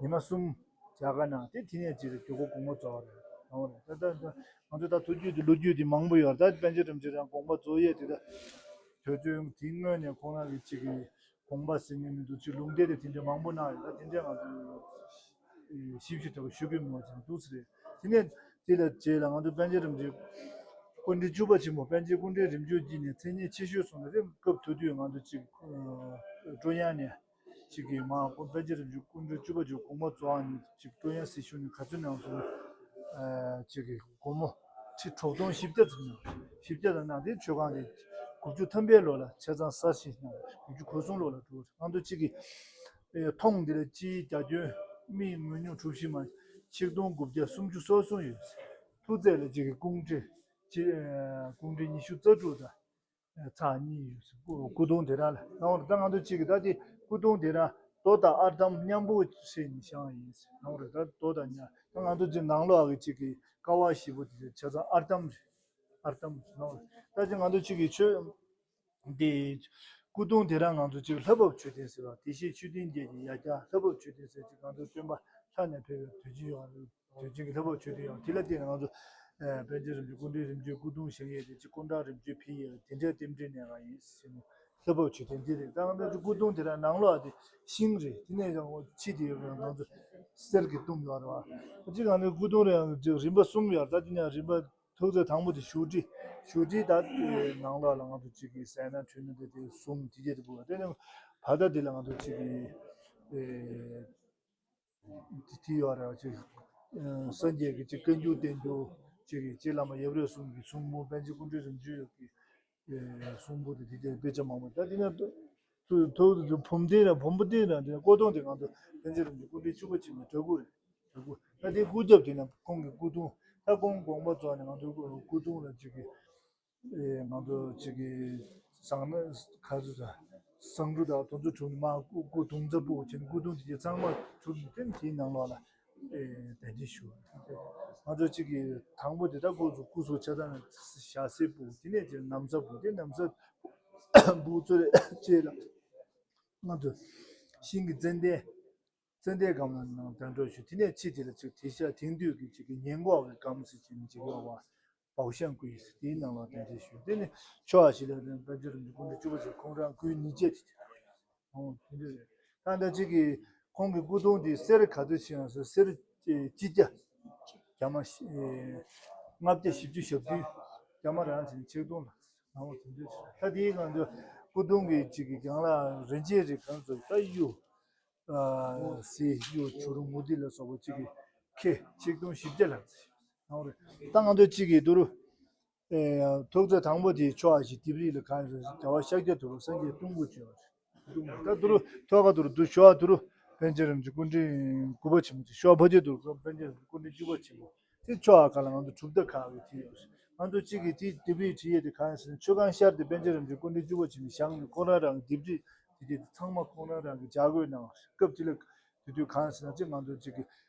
ཉི་མ་གསུམ་མཇལ་ཁ་གནང་། དེ་དེ་ནས་གཅིག་ལ་དགོས་མཁོ་དགོངས་པ་རྫོགས་པ་རེད། ང་ཚོ་ད་ལྟ་ང་ཚོ་ད་ཐུགས་རྒྱུད་དེ་ལོ་རྒྱུས་དེ་མང་པོ་ཡོད་རེད། ད་པཎ་ཆེན་རིན་པོ་ཆེ་རང་དགོངས་པ་རྫོགས་ཡས་དེ། ད་དུས་ཚོད་དེའི་སྔོན་ནས་ཁོང་རང་གི་གཅིག་གི་དགོངས་པ་ཟེར་མཁན་མི་འདུག་གཅིག་ལུང་བསྟན་དེ་དེ་འདྲ་མང་པོ་གནང་ཡོད། ད་དེ་འདྲ་ང་ཚོ་ཞིབ་ཞིབ་ཏུ་ཞུ་གི་མེད་པ་ཅིག་འདུག་ཟེར། དེ་ནས་དེ་ལ་རྗེས་ལ་ང་ཚོ་པཎ་ཆེན་རིན་པོ་ཆེ་སྐུ་ཕྲེང་བཅུ་པ་ཆེན་མོ། པཎ་ཆེན་སྐུ་ཕྲེང་རིམ་བྱོན་གྱི་ནས་མཚན་སྙན་ཆེ་ཤོས་སོང་ནས། དེ་སྐབས་དེ་དུས་ང་ཚོ་གཅིག་ཨ་ཀྲུང་དབྱང་ནས་གཅིག་གི་མ་པཎ་ཆེན་རིན་པོ་ཆེ་སྐུ་ཕྲེང་བཅུ་པ་ཆེན་མོ་དགོངས་པ་རྫོགས་ནས་གཅིག་ཀྲུང་དབྱང་སྲི་ཞུ་ནས་ག་ཚོད་གནང་སོང་། ཨ་གཅིག་གི་སྒོར་མོ་ཁྲི་དྲུག་སྟོང་བཞི་བརྒྱ་ཙམ་གནང་། བཞི་བརྒྱ་ཙམ་གནང་། དེ་ཆོས་ཁང་དེ་དགུ་བཅུ་ཐམ་པའི་ལོ་ལ་ཆ་ཚང་གསར་བཞེངས་གནང་། དགུ་བཅུ་གོ་གསུམ་ལོ་ལ་གྲུབ། ང་ཚོ་གཅིག་གི་ཨེ་ཐོང་འདི་ལ་སྤྱིའི་རྒྱ་ཁྱོན་མིའི་ངོས་སྙོམས་གྲུ་བཞི་མ་ཆིག་སྟོང་དགུ་བརྒྱ་སུམ་ཅུ་སོ་གསུམ་ཡོད། ཐུག་རྩེ་ལ་གཅིག་གི་སྐུ་ཕྲེང་གཅིག་ཨེ་སྐུ་ཕྲེང་ཉི་ཤུ་རྩ་དྲུག་དང་ཚེག་གཉིས་ཡོད། སྐུ་སྐུ་གདུང་དེ་རང་ལ་ནང་བར། ད་ང་ཚོ་གཅིག་གི་ད་དེ་སྐུ་གདུང་དེ་རང་རྡོ་དང་ཨར་འདམ་མཉམ་པོ་བྱས་ནས་བཞེངས་ཡིན་ནང་བར། ད་རྡོ་དང་ཉ། ད་ང་ཚོ་གཅིག་ནང་ལོགས་ཀྱི་གཅིག་གི་ཀ་བ་བཞི་པོ་དེ་ཆ་ཚང་ཨར་འདམ་རེད། ཨར་འདམ་ནང་བར། ད་གཅིག་ང་ཚོ་གཅིག་གི་ཆོས་འདི་སྐུ་གདུང་དེ་རང་ང་ཚོ་གཅིག་ལྷ་བབས་མཆོད་རྟེན་ཟེར་བ། དེ་བཞིན་ཆོས་ལྡན་འགྱེད་ཀྱི་ཡ་གྱལ་ལྷ་བབས་མཆོད་རྟེན་ཟེར་གཅིག་ང་ཚོ་སྟོན་པ་ལྷ་ནས་ཕེབས་པའི་དུས་ཆེན་ཡོད་རེད། དུས་ཆེན་གྱི་ལྷ་བབས་མཆོད་རྟེན་ཡོད། དེ་ལ་བརྟེན་ནས་ང་ཚོ་ཨ་པཎ་ཆེན་རིན་པོ་ཆེ་སྐུ་ཕྲེང་རིམ་བྱོན་སྐུ་གདུང་བཞེངས་ཡས་དེ་གཅིག་སྐུ་ཕྲེང་རིམ་བྱོན་ཕེབས་ཡས་དེ་འདྲའི་རྟེན་འབྲེལ་གནང་བ་ཡིན་ཟེར་ནས་ལྷ་བབས་མཆོད་རྟེན་འདི་རེད། ད་ང་ཚོ་སྐུ་གདུང་དེ་རང་ནང་ལོགས་དེ་ཤིང་རེད། དེ་ནས་ཡང་ཕྱི་དེ་ཡང་ང་ཚོ་གསེར་གྱིས་བཏུམས་ཡོད་རེད་བ། གཅིག་ང་ཚོའི་སྐུ་གདུང་རེད། ཡང་གཅིག་རིམ་པ་གསུམ་ཡོད་རེད། ད་དེ་ནས་རིམ་པ་ཐུགས་རྗེ་དང་པོ་དེ་བཞུགས་ཁྲི། བཞུགས་ཁྲི་ད་ནང་ལོགས་ལ་ང་ཚོ་གཅིག་གི་ཟས་སྣ་འཁྲུད་སྣ་དེ་དེ་གསུམ་དེ་རྗེས་དེ་དགོས་པ། དེ་ནས་བར་ཐག་དེ་ལ་ང་ཚོ་གཅིག་གི་ཨེ་དེ་དེ་ཡོད་རེད། གཅིག་ཨེ་སངས་རྒྱས་ཀྱི་གཅིག་བཀའ་འགྱུར་བསྟན་འགྱུར། གཅིག་གི་རྗེ་བླ་མ་ཡབ་རྗེ་གསུམ་གྱི་གསུང་འབུམ། པཎ་ཆེན་སྐུ་ཕྲེང་རིམ་བྱོན་ཡོད་ཀྱི་ཨེ་གསུང་འབུམ་དེ་དེ་དེ་དཔེ་ཆ་མང་པོ། ད་དེ་ནས་ཐུགས་ཐུགས་ཐུགས་བུམ་སྡེ་ར་བུམ་པ་སྡེ་ར་དེ་ནས་སྐུ་གདུང་དེ་ང་ཚོ་པཎ་ཆེན་རིན་པོ་ཆེ་སྐུ་ཕྲེང་བཅུ་པ་ཆེན་མོའི་འདྲ་སྐུ་རེད། འདྲ་སྐུ། ད་དེ་སྐུ་རྒྱབ་དེ་ན་ཁོང་གི་སྐུ་གདུང་། ད་ཁོང་དགོངས་པ་རྫོགས་ནས་ང་ཚོ་སྐུ་གདུང་ལ་གཅིག་གི་ཨེ་ང་ཚོ་གཅིག་གི་བཟང་ན་ཁ་ཚུ་ད་བཟང་དྲུག་དང་དོན་ཚུལ་དྲུག་ནི་མ་སྐུ་སྐུ་གདུང་རྩ་སྤུ་ཅན་སྐུ་གདུང་དེ་གྱད་ཚང་མ་གྲུབ་ནས་དེ་དེའི་ནང་ལོགས་ལ་ཨེ་གདན་འདྲེན་ཞུ་བ་རེད། ང་ཚོ་གཅིག་གི་དང་པོ་དེ་ད་སྐུ་གཟུགས་སྐུ་གཟུགས་ཆ་ཚང་ཞྭ་སེར་སྤུ། དེ་ནས་ཅིག་ན་བཟའ་སྤུ། དེ་ན་བཟའ་སྤུ་ཚོ་རེ་རྗེས་ལ་ང་ཚོ་ཤིང་གི་ཙན་དན། ཙན་དན་སྒམ་ལ་ནང་གདན་དྲངས་ཞུ། དེ་ནས་ཕྱི་དེ་ལ་ཅིག་དེ་ཤ་དེང་དུས་ཀྱི་ཅིག་གི་ཉེན་འགོག་གི་སྒམ་ཟེར་གྱི་མི་ཅིག་ཡོད་པ། བའོ་ཤན་སྐུ་ཡི་ཟེར། དེའི་ནང་ལ་གདན་འདྲེན་ཞུ། དེ་ནས་ཕྱོགས་བཞི་ལ་རིམ་པ་རྗེ་རིན་པོ་ཆེ་སྐུ་ཕྲེང་བཅུ་པ་ཆེན་ཁོང་རང་སྐུའི་ཉིན་བྱེད་དེ་ཨོ་དེ་འདྲ་རེད། ད་ལྟ་གཅིག་གི་ཁོང་གི་སྐུ་གདུང་དེ་གསེར་ག་ཚོད་ཕྱིན་ཡང་ཟེར། གསེར་སྤྱི་རྒྱ་རྒྱ་མ་ལྔ་བརྒྱ་བཞི་བཅུ་ཞེ་བདུན། རྒྱ་མ་རང་བཞིན་ཆིག་སྟོང་ལ་ནང་བ་དེ་འདྲ་རེད། ད་དེའི་ང་ཚོ་སྐུ་གདུང་གི་གཅིག་གི་རྒྱང་ལ་རིན་ཆེན་རིགས་གང་ཚོད་ད་གཡུ། ཨ་གསེར་གཡུ་བྱུ་རུ་མུ་ཏིག་ལ་སོགས་པ་གཅིག་གི་ཁེ་ཆིག་སྟོང་བཞི་བརྒྱ་ལྷག་ཙམ་ཡོད་རེད། ད་ང་ཚོ་གཅིག་གི་དུ་རུ་ཨེ་ཐུགས་བརྩེ་དང་པོ་དེ་ཕྱོགས་བཞི་ལྡེབས་རིས་ལ་གང་རེད། རྒྱལ་བ་ཤཱཀྱ་ཐུབ་པ་སངས་རྒྱས་སྟོང་སྐུ་བྱོན་པ་རེད། སྟོང་སྐུ། ད་དུ་རུ་ཐོག་ཁ་དུ་རུ་དུ་ཤོག་དུ་རུ་པཎ་ཆེན་རིན་པོ་ཆེ་སྐུ་ཕྲེང་དགུ་པ་ཆེན་པོ་དེ། ཤོག་ཕ་ཆེ་དུ་རུ་པཎ་ཆེན་རིན་པོ་ཆེ་སྐུ་ཕྲེང་བཅུ་པ་ཆེན་པོ། དེ་ཕྱོགས་ཁག་ལ་ང་ཚོ་གྲུབ་མཐའ་ཁག་གི་དེ་ཡོད་རེད། ང་ཚོ་གཅིག་གིས་དེ་ལྡེབས་རིས་བྲིས་ཡས་དེ་གང་ཡིན་ཟེར་ན། ཆོས་ཁང་ཤར་དེ་པཎ་ཆེན་རིན་པོ་ཆེ་སྐུ་ཕྲེང་བཅུ་པ་ཆེན་པོས་བཞེངས་ནས་ཁོང་རང་རང་གི་ལྡེབས་རིས་དེ་དེ་ཚང་མ་ཁོང་རང་རང་གིས་སྦྱར་བཀོད་གནང་བ་རེད། སྐབས་དེ་ལ་དེ་དུས་གང་ཡིན་ཟེར་ན། གཅིག་ང་ཚོ་གཅིག་གི་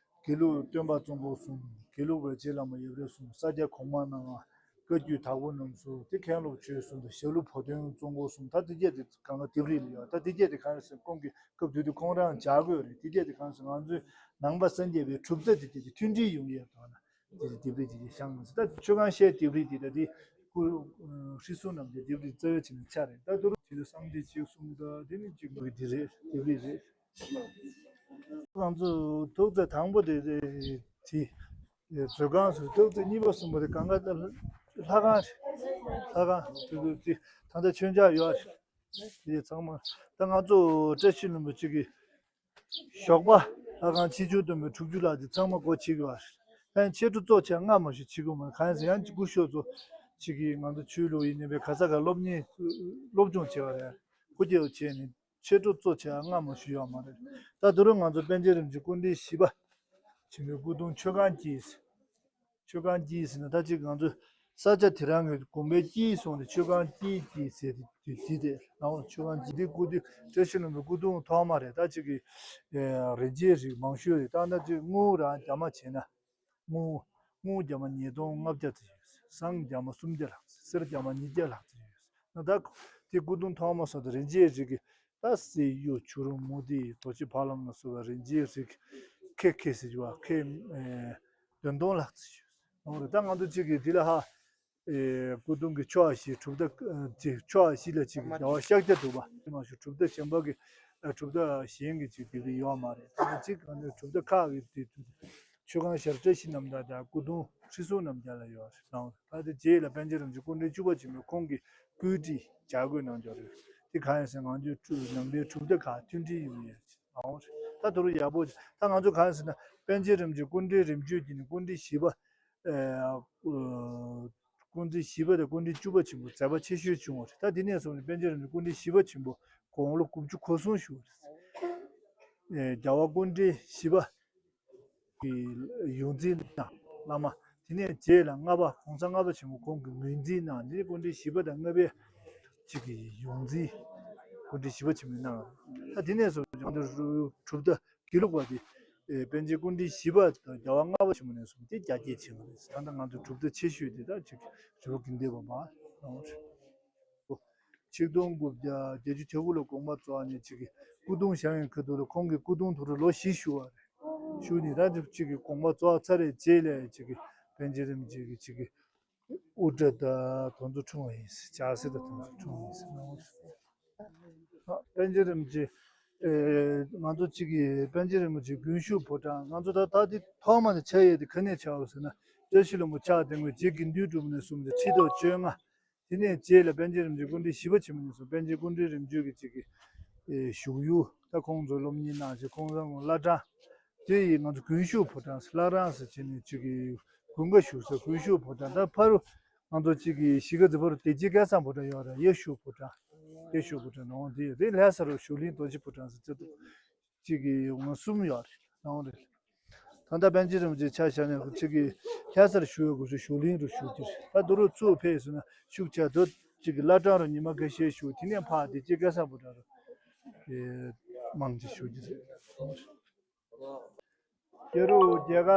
དགེ་ལུགས་སྟོན་པ་གཙོ་འཁོར་གསུམ། དགེ་ལུགས་པའི་རྗེ་བླ་མ་ཡབ་རྗེ་གསུམ། ས་སྐྱ་གོང་མ་རྣམ་ལྔ། བཀའ་བརྒྱུད་དྭགས་པོ་རྣམ་གསུམ། དེ་མཁན་སློབ་ཆོས་གསུམ་དང་། ཞྭ་ལུ་བོ་དོན་གཙོ་འཁོར་གསུམ། ད་དེ་གྱད་དེ་གང་ག་ལྡེབས་རིས་ལ་ཡོད། ད་དེ་གྱད་དེ་གང་ཡིན་ཟེར་ན། ཁོང་གིས་སྐབས་དེ་དུས་ཁོང་རང་སྦྱར་བཀོད་རེད། དེ་གྱད་དེ་གང་ཡིན་ཟེར་ན། ང་ཚོའི་ནང་པ་སངས་རྒྱས་པའི་གྲུབ་མཐའ་དེ་གྱད་དེ་མཐུན་སྒྲིལ་ཡོང་ཡས་དོན་ལ་དེ་ལྡེབས་རིས་དེ་གྱད་བཞེངས་ཟེར། ད་ཆོས་ཁང་ཤར་ལྡེབས་རིས་དེ་ད་དེ་སྐུ་ཨ་ཧྲི་སུ་རྣམ་རྒྱལ་ལྡེབས་རིས་རྩ་བའི་ཆེ་ནི་ཆ་རེད། ད་དུ་རུ་དེ་ཚོ་བསམ་གཏན་གཅིག་གསུམ་དང་དེ་ནི་གཅིག་པ་གི་དེ་རེད། ལྡེབས་རིས་རེད། ང་ཚོ་ཐུགས་བརྩེ་དང་པོ་དེ་དེ་མཛོད་ཁང་ཟེར། ཐུགས་བརྩེ་གཉིས་པ་གསུམ་པ་དེ་གང་ག་ལྷ་ཁང་རེད། ལྷ་ཁང་དེ་དེ་ད་ལྟ་མཆོད་མཇལ་ཡོད་རེད། དེ་ཚང་མ་ད་ང་ཚོ་བཀྲ་ཤིས་ལྷུན་པོ་གཅིག་གི་ཞོགས་པ་ལྷ་ཁང་ཆེ་ཆུང་བསྟན་པའི་དྲུག་ཅུ་ལྷག་དེ་ཚང་མ་སྒོ་ཕྱེ་གི་བ་རེད། ཕན་ཆེ་དྲུག་གཙོ་ཆེ་ལྔ་མ་ཞིག་ཕྱེ་གི་མ་རེད། གང་ཡིན་ཟེར་ཡང་སྐུ་ཞབས་ཚོ་གཅིག་གི་ང་ཚོ་ཆོས་ལུགས་ཡིན་ནའི་བའི་ག་ས་ག་སློབ་གཉེར་སློབ་སྦྱོང་བྱས་པ་རེད། སྐུ་སྐྱེ་བ་བྱས་ནས་ཆེ་དྲུག་གཙོ་ཆེ་ལྔ་མ་ཞིག་ཡོད་མ་རེད། ད་དུ་རུ་ང་ཚོ་པཎ་ཆེན་རིན་པོ་ཆེ་སྐུ་ཕྲེང་བཞི་པ་ཆེན་པོའི་སྐུ་གདུང་མཆོད་ཁང་དཀྱིལ། མཆོད་ཁང་དཀྱིལ་ཟེར་ན་ད་ཅིག་ང་ཚོ་ས་ཆ་དེ་རང་གི་དགོན་པའི་དཀྱིལ་སོང་ནས་མཆོད་ཁང་དཀྱིལ་དཀྱིལ་ཟེར་ཏེ་དུས་ཚིག་དེ་ལའང་མཆོད་ཁང་དཀྱིལ་དེ་སྐུ་དུས་བཀྲ་ཤིས་ལྷུན་པོའི་སྐུ་གདུང་ཐོག་མ་རེད། ད་ཅིག་གི་རིན་ཆེན་རིགས་མང་ཤོས་རེད། ད་ད་ཅིག་དངུལ་རང་རྒྱ་མ་བྱས་ན་དངུལ་དངུལ་རྒྱ་མ་ཉིས་སྟོང་ལྔ་བརྒྱ་ཙམ་ཡོད། ཟངས་རྒྱ་མ་སུམ་བརྒྱ་ལྷག་ཙམ། གསེར་རྒྱ་མ་ཉིས་བརྒྱ་ལྷག་ཙམ་ཡོད། ད་དེ་སྐུ་གདུང་ཐོག་མ་སོགས་དེ་རིན་ཆེན་རིགས་ཀྱི་ད་གསེར་གཡུ་བྱུ་རུ་མུ་ཏིག་རྡོ་རྗེ་ཕ་ལམ་ལ་སོགས་པ་རིན་ཆེན་རིགས་ཁེ་ཁེ་ཟེར་གྱི་བ་ཁེ་བདུན་སྟོང་ལྷག་ཙམ་ཞུ། ད་ང་ཚོ་གཅིག་གིས་དེ་ལ་ཧ་སྐུ་གདུང་གི་ཕྱོགས་བཞི་གྲུབ་མཐའ་གཅིག་ཕྱོགས་བཞི་ལ་གཅིག་གི་རྒྱལ་བ་ཤཱཀྱ་ཐུབ་པ་མ་ཞུ་གྲུབ་མཐའ་གཞན་པ་གི་གྲུབ་མཐའ་གཞན་གྱི་གཅིག་དེ་གི་ཡོད་མ་རེད། ད་གཅིག་གང་ནས་གྲུབ་མཐའ་ཁག་གི་དེ་མཆོད་ཁང་ཞབས་བཀྲ་ཤིས་རྣམ་ཐར་དང་སྐུ་གདུང་ཁྲི་སྲོང་རྣམ་རྒྱལ་ལ་ཡོད་རེད། ད་དེ་རྗེས་ལ་པཎ་ཆེན་རིན་པོ་ཆེ་སྐུ་ཕྲེང་བཅུ་པ་ཆེན་པོས་ཁོང་གི་བཀོད་སྒྲིག་བྱ་དགོས་གནང་འཇོག་རེད། དེ་གང་ཡིན་ཟེར་ང་ཚོའི་ནང་པའི་གྲུབ་མཐའ་ཁག་མཐུན་སྒྲིལ་ཡོང་ཡས་ལའང་རེད། ད་དུ་རུ་ཡག་པོ་ད་ང་ཚོ་གང་ཡིན་ཟེར་ན་པཎ་ཆེན་རིན་པོ་ཆེ་སྐུ་ཕྲེང་རིམ་བྱོན་གྱི་ནི་སྐུ་ཕྲེང་བཞི་པ་སྐུ་ཕྲེང་བཞི་པ་དང་སྐུ་ཕྲེང་བཅུ་པ་ཆེན་པོ་མཛད་པ་ཆེ་ཤོས་བྱུང་བ་རེད། ད་དེ་ནས་བཟུང་ནས་པཎ་ཆེན་རིན་པོ་ཆེ་སྐུ་ཕྲེང་བཞི་པ་ཆེན་པོ་དགུང་ལོ་དགུ་བཅུ་གོ་གསུམ་བཞུགས་པ་རེད། རྒྱལ་བ་སྐུ་ཕྲེང་བཞི་པ་གི་ཡོངས་འཛིན་གནང་བླ་མ། དེ་ནས་རྗེས་ལ་ལྔ་པ་གོང་ས་ལྔ་པ་ཆེན་པོ་ཁོང་གི་ངོས་འཛིན་གནང་ནས་སྐུ་ཕྲེང་བཞི་པ་དང་ལྔ་པའི་གཅིག་གི་ཡོངས་འཛིན་སྐུ་ཕྲེང་བཞི་པ་ཆེན་པོས་གནང་། ད་དེ་ནས་བཟུང་ང་ཚོ་གྲུབ་མཐའ་དགེ་ལུགས་པ་དེ་པཎ་ཆེན་སྐུ་ཕྲེང་བཞི་པ་དང་རྒྱལ་བ་ལྔ་པ་ཆེན་པོ་ནས་བཟུང་སྟེ་རྒྱ་སྐྱེད་ཕྱིན་པ་རེད། ད་ལྟ་ང་ཚོ་གྲུབ་མཐའ་ཆེ་ཤོས་དེ་ད་གཅིག་རི་བོ་དགེ་ལྡན་པ་མ་གནང་བ་རེད། ཆིག་སྟོང་དགུ་བརྒྱ་བརྒྱད་ཅུ་གྱ་དགུ་ལ་དགོངས་པ་རྫོགས་ནས་གཅིག་གི་སྐུ་གདུང་བཞེངས་ཡོང་ཁ་ཐུག་ལ་ཁོང་གི་སྐུ་གདུང་དུ་རུ་ལོ་བཞི་བཞུགས་པ་རེད། བཞུགས་ནས་ད་གཅིག་གི་དགོངས་པ་རྫོགས་ཚར་རེད་རྗེས་ལ་གཅིག་གི་པཎ་ཆེན་རིན་པོ་ཆེ་གི་གཅིག་གི་དབུ་སྐྲ་དང་དོན་རྩ་འཁྲུངས་པ་ཡིན་ཟེར། ལྕགས་གཟེར་དང་དོན་རྩ་འཁྲུངས་པ་ཡིན་ཟེར་གནང་བ་རེད། པཎ་ཆེན་རིན་པོ་ཆེ་ང་ཚོ་གཅིག་གི་པཎ་ཆེན་རིན་པོ་ཆེ་དགུན་བཞུགས་ཕོ་བྲང་ང་ཚོ་ད་ད་འདི་ཐོག་མ་ནས་ཆགས་ཡས་དེ་ག་ནས་ཆགས་པ་ཟེར་ན་བཀྲ་ཤིས་ལྷུན་པོ་ཕྱག་དེང་པོའི་རྗེ་དགེ་འདུན་གྲུབ་ནས་བཟུང་སྟེ་ཁྲི་ཐོག་བཅོ་ལྔ། དེ་ནས་རྗེས་ལ་པཎ་ཆེན་རིན་པོ་ཆེ་སྐུ་ཕྲེང་བཞི་པ་ཆེན་པོ་ནས་བཟུང་པཎ་ཆེན་སྐུ་ཕྲེང་རིམ་བྱོན་གྱི་གཅིག་གི་ཨེ་བཞུགས་ཡུལ་ད་ཁོང་ཚོ་སློབ་གཉེར་གནང་བྱས་ཁོང་རང་བླ་བྲང་དེ་ཡིས་ང་ཚོ་དགུན་བཞུགས་ཕོ་བྲང་ཟེར་བླ་བྲང་ཟེར་བྱས་ནས་གཅིག་གི་དགུན་ཁ་བཞུགས་ས་དགུན་བཞུགས་ཕོ་བྲང་ད་ཕ་རུ་ང་ཚོ་གཅིག་གི་གཞིས་ཀ་རྩེ་ཕ་རུ་བདེ་སྐྱིད་སྐལ་བཟང་ཕོ་བྲང་ཡོད་རེད། གཡས་བཞུགས་ཕོ་བྲང་གཡས་བཞུགས་ཕོ་བྲང་ནང་དེ་ཡོད་དེ་ལྷ་ས་རུ་བཞུགས་གླིང་རྡོ་རྗེ་ཕོ་བྲང་ཟེར་བྱས་འདུག་གཅིག་གི་ང་གསུམ་ཡོད་རེད་ནང་རེད། ད་ལྟ་པཎ་ཆེན་རིན་པོ་ཆེ་ཆ་བཞག་ནས་གཅིག་གི་ལྷ་སར་བཞུགས་ཡོད་དགོས་སུ་བཞུགས་གླིང་རུ་བཞུགས་ཀྱི་རེད། ད་དུ་རུ་ཚུར་ཕེབས་སོང་ན་ཤུགས་ཆེ་དུ་གཅིག་གི་བླ་བྲང་རུ་ཉི་མ་ཁ་ཤས་བཞུགས་དེ་ནས་ཕར་དེ་གཅིག་སྐལ་བཟང་ཕོ་བྲང་རུ་མང་ཆེ་བཞུགས་ཀྱི་རེད། ཡ་རུ་རྒྱལ་ཁ་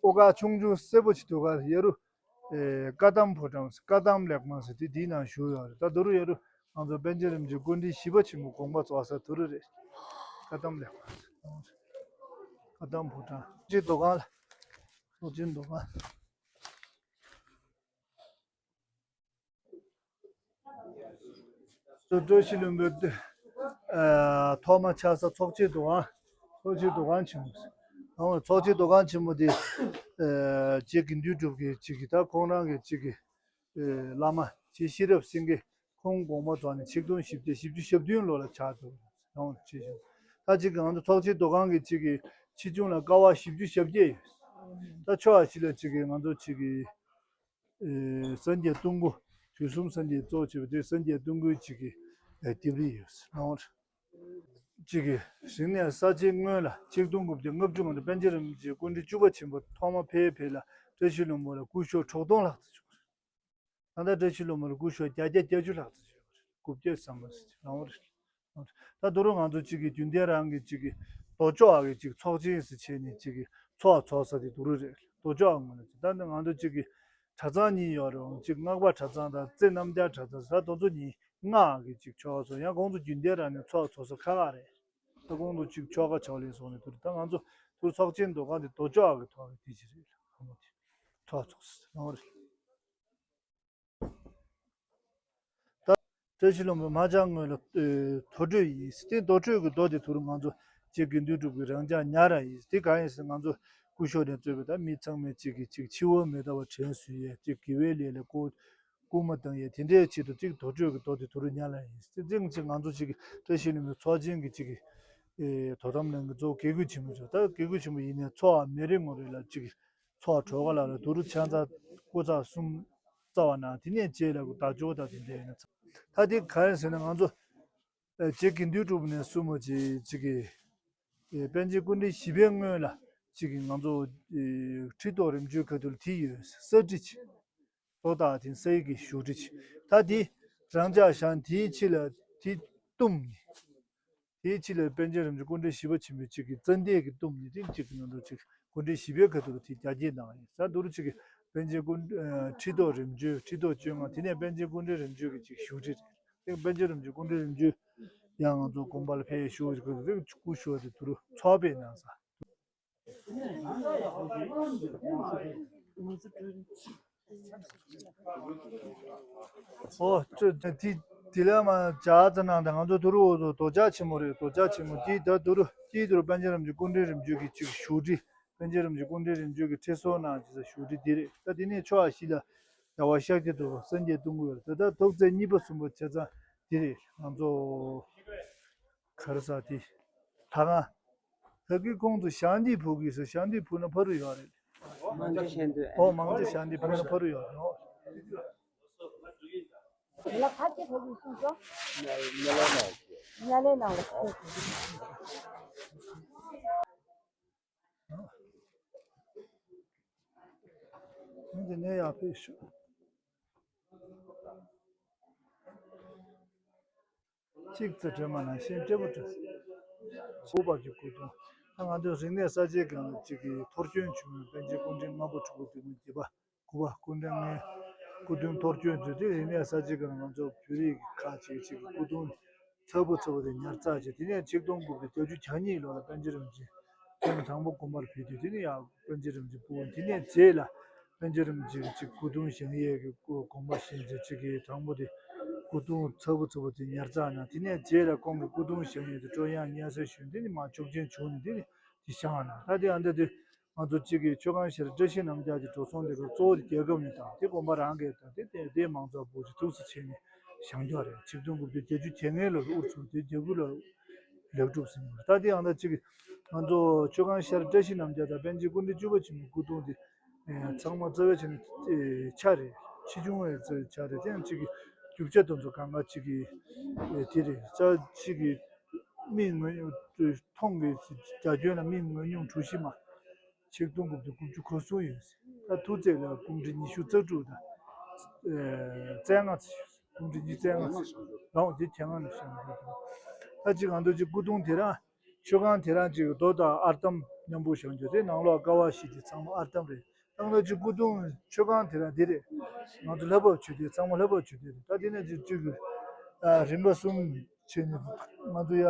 ཨོ་ཁ་ཆུང་ཆུང་སེར་པོ་ཆེ་དུ་ག་ཡ་རུ་ཨེ་བཀའ་གདམས་ཕོ་བྲང་བཀའ་གདམས་ལེགས་མང་ཟེར་དེ་དེའི་ནང་བཞུགས་ཡོད་རེད། ད་དུ་རུ་ཡ་རུ་ང་ཚོ་པཎ་ཆེན་རིན་པོ་ཆེ་སྐུ་ཕྲེང་བཞི་པ་ཆེན་པོ་དགོངས་པ་རྫོགས་ས་དུ་རུ་རེད། བཀའ་གདམས་ལེགས་མང་ཟེར། བཀའ་གདམས་ཕོ་བྲང་། ཚོགས་ཆེན་འདུ་ཁང་ལ། ཚོགས་ཆེན་འདུ་ཁང་། བཀྲ་ཤིས་ལྷུན་པོའི་ཨ་ཐོག་མ་ཆགས་ས་ཚོགས་ཆེན་འདུ་ཁང་། ཚོགས་ཆེན་འདུ་ཁང་ཆེན་མོ། ཨོ་ཚོགས་ཆེན་འདུ་ཁང་ཆེན་མོ་དེ་ཨ་རྗེ་དགེ་འདུན་གྲུབ་ཀྱི་གཅིག་གི་ད་ཁོང་རང་གི་གཅིག་གི་ཨ་བླ་མ་རྗེ་ཤེས་རབ་སེང་གེ་ཁོང་དགོངས་པ་རྫོགས་ནས་ཆིག་སྟོང་བཞི་བརྒྱ་བཞི་བཅུ་ཞེ་བདུན་ལོ་ལ་ཆགས་འདུག་ཡོང་བ་ཆེ་ཞིང་། ད་གཅིག་གི་ང་ཚོ་ཚོགས་ཆེན་འདུ་ཁང་གི་གཅིག་གི་ཆེ་ཆུང་ལ་ཀ་བ་བཞི་བཅུ་ཞེ་བརྒྱད་ཡོད། ད་ཕྱོགས་བཞི་ལ་གཅིག་གི་ང་ཚོ་གཅིག་གི་ཨེ་སངས་རྒྱས་སྟོང་སྐུ། དུས་གསུམ་སངས་རྒྱས་གཙོ་བྱས་པ་དེ་སངས་རྒྱས་སྟོང་སྐུའི་གཅིག་གི་ཨེ་ལྡེབས་རིས་ཡོད་ཟེར་གནང་བ་རེད། གཅིག་གི་གཞི་ནས་ས་ཆའི་སྔོན་ལ་ཆིག་སྟོང་དགུ་བརྒྱ་ལྔ་བཅུ་ང་དྲུག་པཎ་ཆེན་རིན་པོ་ཆེ་སྐུ་ཕྲེང་བཅུ་པ་ཆེན་པོ་ཐོག་མ་ཕེབས་ཕེབས་ལ་བཀྲ་ཤིས་ལྷུན་པོ་ལ་སྐུ་ཞབས་དྲུག་སྟོང་ལྷག་ཙམ་བྱུང་བ་རེད། ད་ལྟ་བཀྲ་ཤིས་ལྷུན་པོ་ལ་སྐུ་ཞབས་བརྒྱ་བརྒྱ་བརྒྱད་ཅུ་ལྷག་ཙམ་བྱུང་བ་རེད། དགུ་བརྒྱ་ཙམ་པ་ཟེར་གནང་བ་རེད། ད་དུ་རུ་ང་ཚོ་གཅིག་གི་རྒྱུན་ལྡན་རང་གི་གཅིག་གི་རྡོ་ཅོག་གི་གཅིག་ཚོགས་ཆེན་ཟེར་བྱས་ནས་གཅིག་གི་ཚོགས་ཚོགས་ས་དེ་དུ་རུ་རེད། རྡོ་ཅོག་ངོས་ནས་ད་ནི་ང་ཚོ་གཅིག་གི་གྲྭ་ཚང་གཉིས་ཡོད་རེད། གཅིག་སྔགས་པ་གྲྭ་ཚང་དང་རྩེ་རྣམ་རྒྱལ་གྲྭ་ཚང་ཟེར་དེ་ཚོ་གཉིས་སྔགས་ཀྱི་གཅིག་ཕྱོགས་སོ་ཡང་ཁོང་ཚོ་རྒྱུན་ལྡན་རང་ནས་ཚོགས་ཚོགས་ས་ཁག་ཁག་རེད། ད་ཁོང་ཚོ་གཅིག་ཆོ་ག་ཕྱག་ལེན་སོགས་ནས་དུ་རེད། ད་ང་ཚོ་དུ་ཚོགས་ཆེན་འདུ་ཁང་དེ་རྡོ་ཅོག་གི་ཐོག་གི་དེ་ཅི་རེད་ལ་ཁོང་ཚོ་ཚོགས་ཚོགས་ས་ནང་རེད། ད་བཀྲ་ཤིས་ལྷུན་པོའི་མ་ལྕང་ངོས་ལ་ཨེ་དུར་ཁྲོད་ཡིན། དེ་དུར་ཁྲོད་ཀྱི་རྡོ་དེ་དུ་རུ་ང་ཚོ་རྗེ་དགེ་འདུན་གྲུབ་ཀྱི་རང་ཅག་ཉ་ར་ཡིན། དེ་གང་ཡིན་ཟེར་ང་ཚོ་སྐུ་ཞབས་ནས་གཙོས་པའི་ད་མི་ཚང་མས་གཅིག་གིས་གཅིག་འཆི་བ་མི་རྟག་པ་དྲན་གསོ་ཡས་གཅིག་དགེ་བའི་ལས་ལ་བཀོལ་ སྐུལ་མ་བཏང་ཡས་དེ་འདྲའི་ཆེད་དུ་གཅིག་དུར་ཁྲོད་ཀྱི་རྡོ་དེ་དུ་རུ་ཉར་ལ་ཡིན། དེ་ཚིག་ཅིག་ང་ཚོ་གཅིག་གི་བཀྲ་ཤིས་ལྷུན་པོའི་ཚོགས་ཆེན་གྱི་གཅིག་གི་དོ་དམ་གནང་གི་གཙོ་བོ་དགེ་བསྐོས་ཆེན་མོ་ཆོག་ད་དགེ་བསྐོས་ཆེན་མོ་ཡིན་ནའི་ཚོགས་མི་རེ་ངོ་རེ་ལ་གཅིག་གི་ཚོགས་གྲོལ་ག་ལ་ལ་དུ་རུ་ཆ་ཚ་སྐུ་ཚ་གསུམ་རྩ་བ་ན་དེ་ནས་རྗེས་ལ་གུ་ད་ཇོ་ད་དེ་འདྲ་ཡིན་ན་ཚ། ད་དེ་ག་རེ་ཟེར་ན་ང་ཚོ་རྗེ་དགེ་འདུན་གྲུབ་ནས་གསུངས་མོ་ཅིག་གཅིག་གི་པཎ་ཆེན་སྐུ་ཕྲེང་བཞི་པའི་སྔོན་ལ་གཅིག་གི་ང་ཚོ་ཁྲི་ཐོག་རིམ་བྱོན་ཁ་ཐུག་ལ་དེ་ཡོད་ས་ཁྲི་ཆེ། ལོ་དག་དེ་སའི་གི་བཞུགས་ཁྲི་ཆེ། ད་དེ་རང་ཅག་ཤང་དེའི་ཕྱི་ལ་དེ་གཏུམ་ནི། དེའི་ཕྱི་ལ་པཎ་ཆེན་རིན་པོ་ཆེ་སྐུ་ཕྲེང་བཞི་པ་ཆེན་པོའི་གཅིག་གི་ཙན་དན་གྱི་གཏུམ་ནི་དེ་གཅིག་གི་ནང་དུ་གཅིག་སྐུ་ཕྲེང་བཞི་པའི་ཁ་ཐུག་ལ་དེ་རྒྱ་སྐྱེད་གནང་ཡིན་ས་དུ་རུ་གཅིག་གི་པཎ་ཆེན་སྐུ་ཁྲི་ཐོག་རིམ་བྱོན་ཁྲི་ཐོག་བཅོ་ལྔ་དེ་ནས་པཎ་ཆེན་སྐུ་ཕྲེང་རིམ་བྱོན་གྱི་གཅིག་བཞུགས་ཁྲི་རེད། དེ་པཎ་ཆེན་རིན་པོ་ཆེ་སྐུ་ཕྲེང་རིམ་བྱོན་ཡང་ང་ཚོ་དགོངས་པ་ལ་ཕེབས་བཞུགས་ཁྲི་སྐུ་བཞུགས་དེ་དུ་རུ་ཚོགས་པའི་ནང་ས། ཨོ་ཅོ་དེ་དེ་ལས་མ་ཇ་ཙ་ནང་དང་ང་ཚོ་དུ་རུ་འོ་ཚོ་རྡོ་ཇ་ཆེན་མོ་རེད། རྡོ་ཇ་ཆེན་མོ་དེ་ད་དུ་རུ་དེ་དུ་རུ་པཎ་ཆེན་རིན་པོ་ཆེ་སྐུ་ཕྲེང་རིམ་བྱོན་གྱི་གཅིག་བཞུགས་ཁྲི། པཎ་ཆེན་རིན་པོ་ཆེ་སྐུ་ཕྲེང་རིམ་བྱོན་གྱི་ཁྲི་སོ་ནང་ཅི་ས་བཞུགས་ཁྲི་དེ་རེད། ད་དེ་ནས་ཕྱོགས་བཞི་ལ་རྒྱལ་བ་ཤཱཀྱ་ཐུབ་པ་སངས་རྒྱས་སྟོང་སྐུ་ཡོད་རེད། ད་ད་ཐོག་བརྩེགས་གཉིས་པ་གསུམ་པ་བྱས་ཙང་དེ་རེད། ང་ཚོ་གར་ས་དེ་ལྷ་ཁང་། ད་གི་ཁོང་ཚོ་ཞང་འདི་ཕུ་གི་སུ་ཞང་འདི་ཕུ་ན་ཕ་རུ་ཡོད་རེད། མང་ཇོ་ཞང་འདི། ཨོ་མང་ཇོ་ཞང་འདི་ཕུ་ན་ཕ་རུ་ཡོད་རེད། ཨོ། ལ་ཁ་ཅིག་ཕུ་གི་སུ་སོ། ཉ་ལེ་ན་ཉ་ལེ་ན་ལ་ཁ་ཅིག་ཕུ་གི། འདི་ནས་ཡར་ཕེབས་ཤོག་གཅིག་ཙེ་དྲན་མ་ན་ཤེས་སྤྲད་པོ་སྤྲད། ཚོགས་པ་གི་སྐུ་གདུང་། ད་ང་ཚོའི་རིག་གནས་གསར་བརྗེའི་སྒང་ལ་གཅིག་གི་ཐོར་སྐྱོན་བྱུང་བའི་པཎ་ཆེན་སྐུ་ཕྲེང་ལྔ་པ་དྲུག་པ་བདུན་པ་བརྒྱད་པ་དགུ་པ་སྐུ་ཕྲེང་ལྔའི་སྐུ་གདུང་ཐོར་སྐྱོན་དུས་དེ་རིག་གནས་གསར་བརྗེའི་སྒང་ལ་ང་ཚོ་བོད་རིགས་ཁག་ཅིག་གཅིག་གི་སྐུ་གདུང་ཚ་པོ་ཚ་པོ་དེ་ཉར་ཚགས་བྱས། དེ་ནས་ཆིག་སྟོང་དགུ་བརྒྱ་བརྒྱད་ཅུ་གྱ་གཉིས་ལོ་ལ་པཎ་ཆེན་རིན་པོ་ཆེ་ཐེངས་དང་པོ་དགོན་པར་ཕེབས་དུས་དེ་ནས་ཡང་པཎ་ཆེན་རིན་པོ་ཆེ་སྐུ་དེ་ནས་རྗེས་ལ་པཎ་ཆེན་རིན་པོ་ཆེ་གི་གཅིག་སྐུ་གདུང་བཞེངས་ཡས་ཀྱི་སྐུ་དགོངས་པ་བཞེས་ཚེ་གཅིག་གི་དང་པོ་དེ་སྐུ་གདུང་ཚ་པོ་ཚ་པོ་དེ་ཉར་ཚགས་གནང་། དེ་ནས་རྗེས་ལ་ཁོང་གི་སྐུ་གདུང་བཞེངས་ཡས་དེ་སྤྲོ་དབྱངས་སྙན་གསན་ཞུས། དེ་ནས་མར་ཆོག་མཆན་བྱུང་ནས་དེ་ནས་དེ་བཞེངས་གནང་། ད་དེ་ཨ་འདྲ་དེ་ང་ཚོ་གཅིག་གི་མཆོད་ཁང་ཤར་བཀྲ་ཤིས་རྣམ་རྒྱལ་གྱི་འགྲོ་སོང་དེ་ག་གཙོ་བོ་དེ་རྒྱལ་ཁབ་ནས་བཏང་། དེ་དགོན་པ་རང་གིས་བཏང་། དེ་དེ་དེ་མང་ཚོགས་པོ་ཅིག་ཐུགས་སུ་ཆེ་ནས་བཞེངས་རྒྱུ་རེད། ཆིག་སྟོང་དགུ་བརྒྱ་བརྒྱད་ཅུ་གྱ་ལྔའི་ལོ་ལ་དབུ་བཙུགས་དེ་བརྒྱད་དགུ་ལོ་ལེགས་གྲུབ་ཟིན་པ་རེད། ད་དེ་ཡང་ད་གཅིག་ང་ཚོ་མཆོད་ཁང་ཤར་བཀྲ་ཤིས་རྣམ་རྒྱལ་དང་པཎ་ཆེན་སྐུ་ཕྲེང་བཅུ་པ་ཆེན་པོའི་སྐུ་གདུང་དེ་ཚང་མ་རྩ་བའི་ཆ་ནས་ཆ་རེད། ཆེ་ཆུང་བའི་རྩ་བའི་ཆ་རེད། དེ་ཡང་གཅིག་གི་རྒྱུ་ཆ་དེ་ཚོ་གང་ག་གཅིག་གི་དེ་རེད། རྩ་གཅིག་གི་མིག་ངོས་མཐོང་གི་རྒྱ་ཁྱོན་ལ་མིག་ངོས་སྙོམས་གྲུ་བཞི་མ། ཆིག་སྟོང་དགུ་བརྒྱ་དགུ་བཅུ་གོ་གསུམ་ཡོད། ད་ཐུགས་བརྩེགས་ལ་སྐུ་ཕྲེང་ཉི་ཤུ་རྩ་དྲུག་དང་། རྩ་ལྔ་ཚེ། སྐུ་ཕྲེང་ཉི་ཤུ་རྩ་ལྔ་ཚེ་རང་དེ་ཁྱེད་ང་ནས་བཤད་འདུག་ད་ཅིག་ང་ཚོ་ཅིག་སྐུ་གདུང་དེ་རང་མཆོད་ཁང་དེ་རང་ཅིག་རྡོ་དང་ཨར་འདམ་མཉམ་པོ་བཞེངས་རྒྱུ་དེ་ནང་ལོགས་ཀ་བ་བཞི་དེ་ཚང་མ་ཨར་འདམ་རེད། ད་ང་ཚོ་ཅིག་སྐུ་གདུང་མཆོད་ཁང་དེ་རང་དེ་རེད། ང་ཚོ་ལྷ་བབས་མཆོད་རྟེན་ཚང་མ་ལྷ་བབས་མཆོད་རྟེན་རེད། ད་དེ་ནས་ཅིག་ཅིག་རིམ་པ་གསུམ་བྱས་ནས་ང་ཚོ་ཡ།